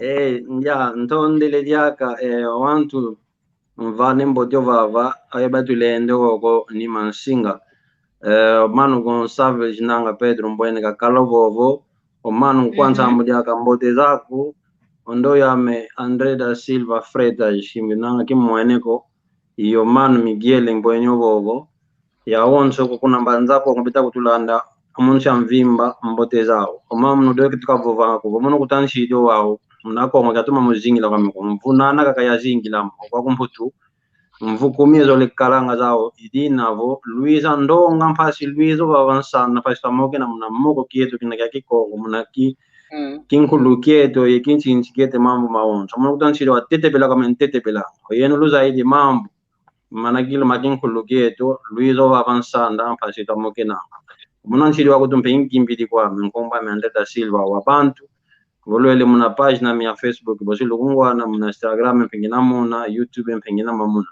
Eh, ya, ntondele diaka, eh, wantu mvane mbote ovava, aye batulende koko ni mansinga. Eh, o mano Gonçalves nanga Pedro Mbwene kakala vovo, o mano kwa nsambu diaka mbote zaku, o ndoy'ame André da Silva Freitas, shimbi nanga kimwene ko, iyo mano Miguel Mbwenyo vovo, ya onso ko kuna Mbanza Kongo beta kutulanda, amunsi a mvimba mbote zau. O mama munu doke tukavovanga kuvo, munu kuta nsidi wau, muna Kongo kiatoma muzingila kwame ko, mvu nana kaka yazingila mo, kwa kumputu, mvu kumi ezole kalanga zau, idina vo, lwiza ndonga mpasi lwiza ovava nsanda, mpasi twamokena muna moko kieto kina kia Kikongo, muna ki, kinkulu kieto, ye kinsinsi kieto mambu mawonso. Munu kuta nsidi watetebela kwame ntetebela. Oyeno luzaidi mambu. Mana kilu ma kinkulu kieto, lwiza ovava nsanda, mpasi twamokena. Muna nsidi wakutu mpe nkimbidi kwame, nkombo ame André da Silva wa Bantu. Vo lwele muna página mia Facebook, bosi lukungwana, muna Instagram mpe ngina muna, YouTube mpe ngina mamuna.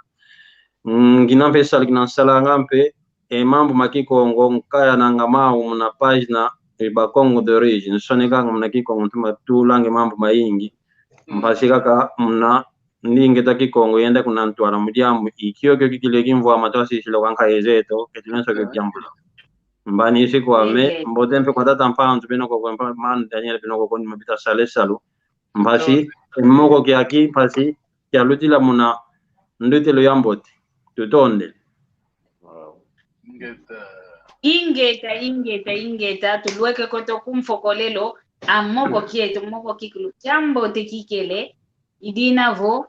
Mm, ngina mpe salu kina nsalanga mpe, e mambu ma Kikongo, nkayananga mau muna página, e Bakongo d'origine. Nsonekanga muna Kikongo, ntuma tulanga e mambu mayingi. Mpasi kaka muna ndinga eto a Kikongo yenda kuna ntwala mu diambu, i kiokio kikilu e kimvwama twasisila kwa nkayi zeto, ketulenda kio kiambula. Mbanisi kwame, mbote mpe kwa tata Mpanzu, beno koko mpa-, mano Daniel, beno koko ni mabita sale salu. Mpasi, e moko kiaki, mpasi, kialutila muna ndutelo ya mbote. Tutondele. Ingeta, ingeta, ingeta, tulweke kweto ku mfokolelo, a moko kieto, moko kikilu, kiambote kikele, idina vo,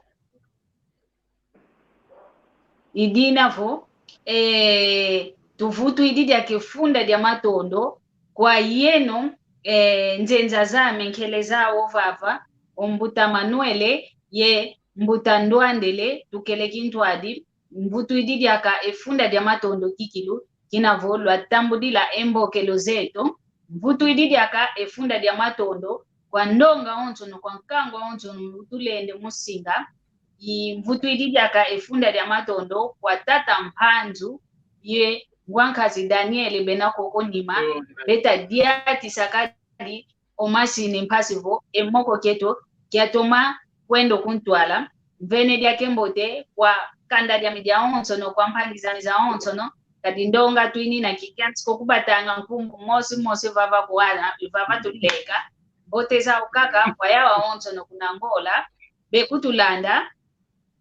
idina vo, eh, tuvutwidi diaka e funda dia matondo kwa yeno, eh, nzenza zame nkele zau ovava, o mbuta Manuele ye mbuta Ndwandele, tukele kintwadi, mvutwidi diaka e funda dia matondo kikilu, kina vo lwatambudila e mbokelo zeto, mvutwidi diaka e funda dia matondo kwa ndonga onsono, kwa nkangu onsono utulende musinga, i mvutwidi diaka e funda dia matondo kwa tata Mpanzu ye ngwankazi Daniele bena koko nima, beta diatisa kadi o masini mpasi vo e moko kieto kiatoma kwenda kuntwala. Mvene diaka e mbote kwa kanda diame diawonsono, kwa mpangi zame zawonsono, kadi ndonga twinina kikiansi ko kubatanga nkumbu mosi mosi vava kuana, vava tuleka. Mbote zau kaka kwa yawa onsono kuna Angola, bekutulanda,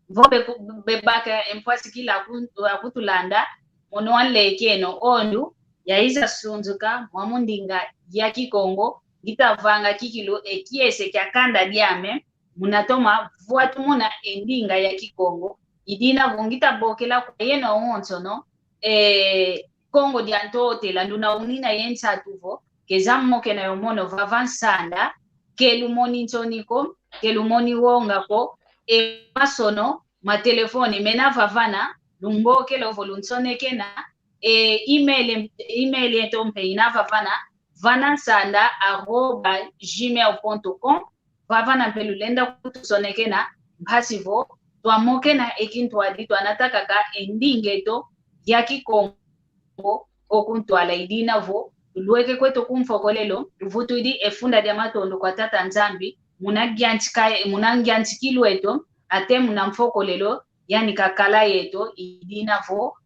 vo beku-, bebaka e mpwasikila ku-, a kutulanda, mono wanlekeno o ndu, yaiza sunzuka mwa mu ndinga ya Kikongo, ngita vanga kikilu e kiese kia kanda diame, muna toma vwatumuna e ndinga ya Kikongo, idina vo ngita bokela kwa yeno awonsono, e, Kongo dia Ntotela, nduna unina ye nsatu vo, keza mokena yo mono vava nsanda, ke lumoni nsoni ko, ke lumoni wonga ko, e masono, ma telefone mena vavana, lumbokela ovo lunsonekena, e email, email yeto mpe ina vavana, vanansanda arroba gmail ponto com, vavana mpe lulenda kutusonekena, mpasi vo twamokena e kintwadi twanata kaka e ndinga eto ya Kikongo o kuntwala. Idina vo tulweke kweto ku mfokolelo, tuvutwidi e funda dia matondo kwa Tata Nzambi, muna ngiantika-, muna ngiantikilu eto, ate muna mfokolelo, yani kakala yeto, idina vo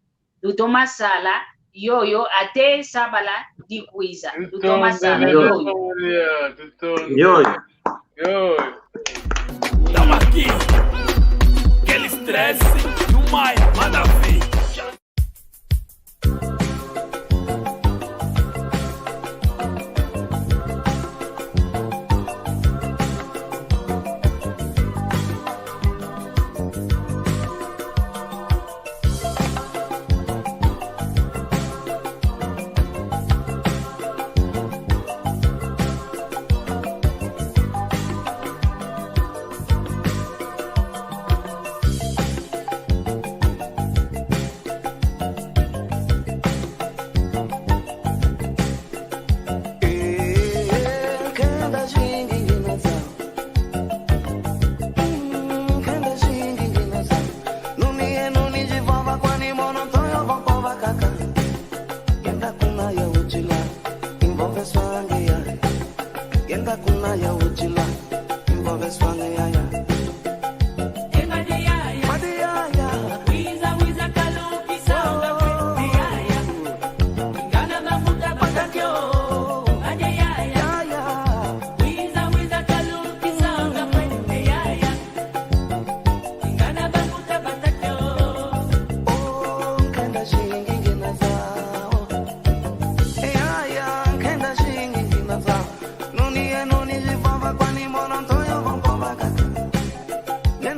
tutoma sala yoyo ate sabala dikwiza. Tutoma sala yoyo. Yoyo. Yoyo. Toma aqui. Aquele stress do mai, manda ver.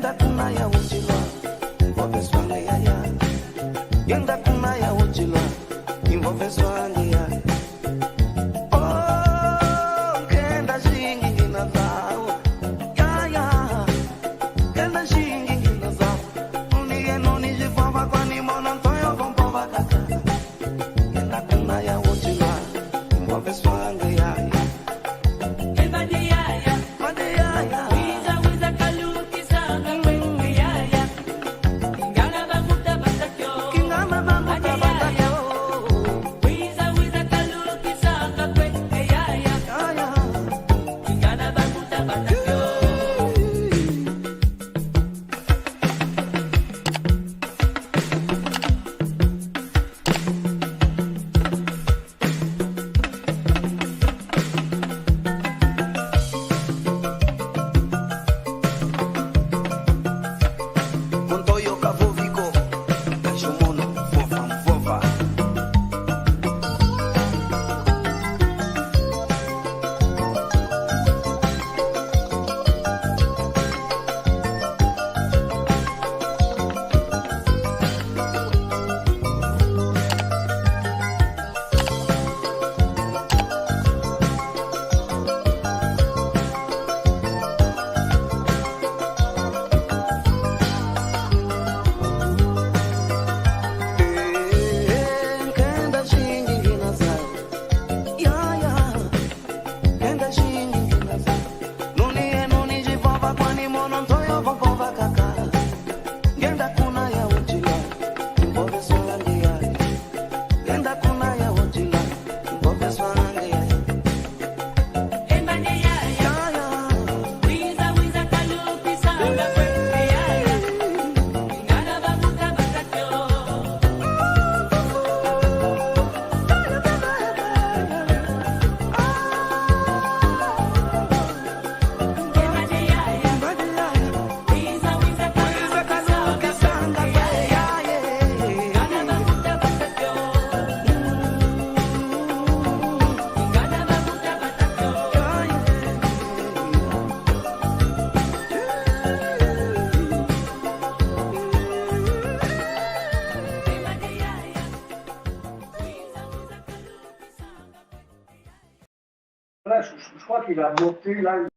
Ngenda kuna ya Ujilwa, envolve swanga ya ya. Ngenda kuna ya Ujilwa, envolve swanga ya ya. Oh, nkenda zingi ngina zau. Ya, ya. Nkenda zingi ngina zau. Nuni ye nuni zivova kwani mono ntoyo vo mpova kaka. Ngenda kuna ya Ujilwa, envolve swanga ya ya. Montoyo ka vovi ko, ka jomono, vova, vova. Ngenda kuna ya Ujilwa, envolve swanga ya ya. Ngenda kuna ya Ujilwa, envolve swanga ya ya. Ya, ya. Là, je, je crois qu'il a monté là.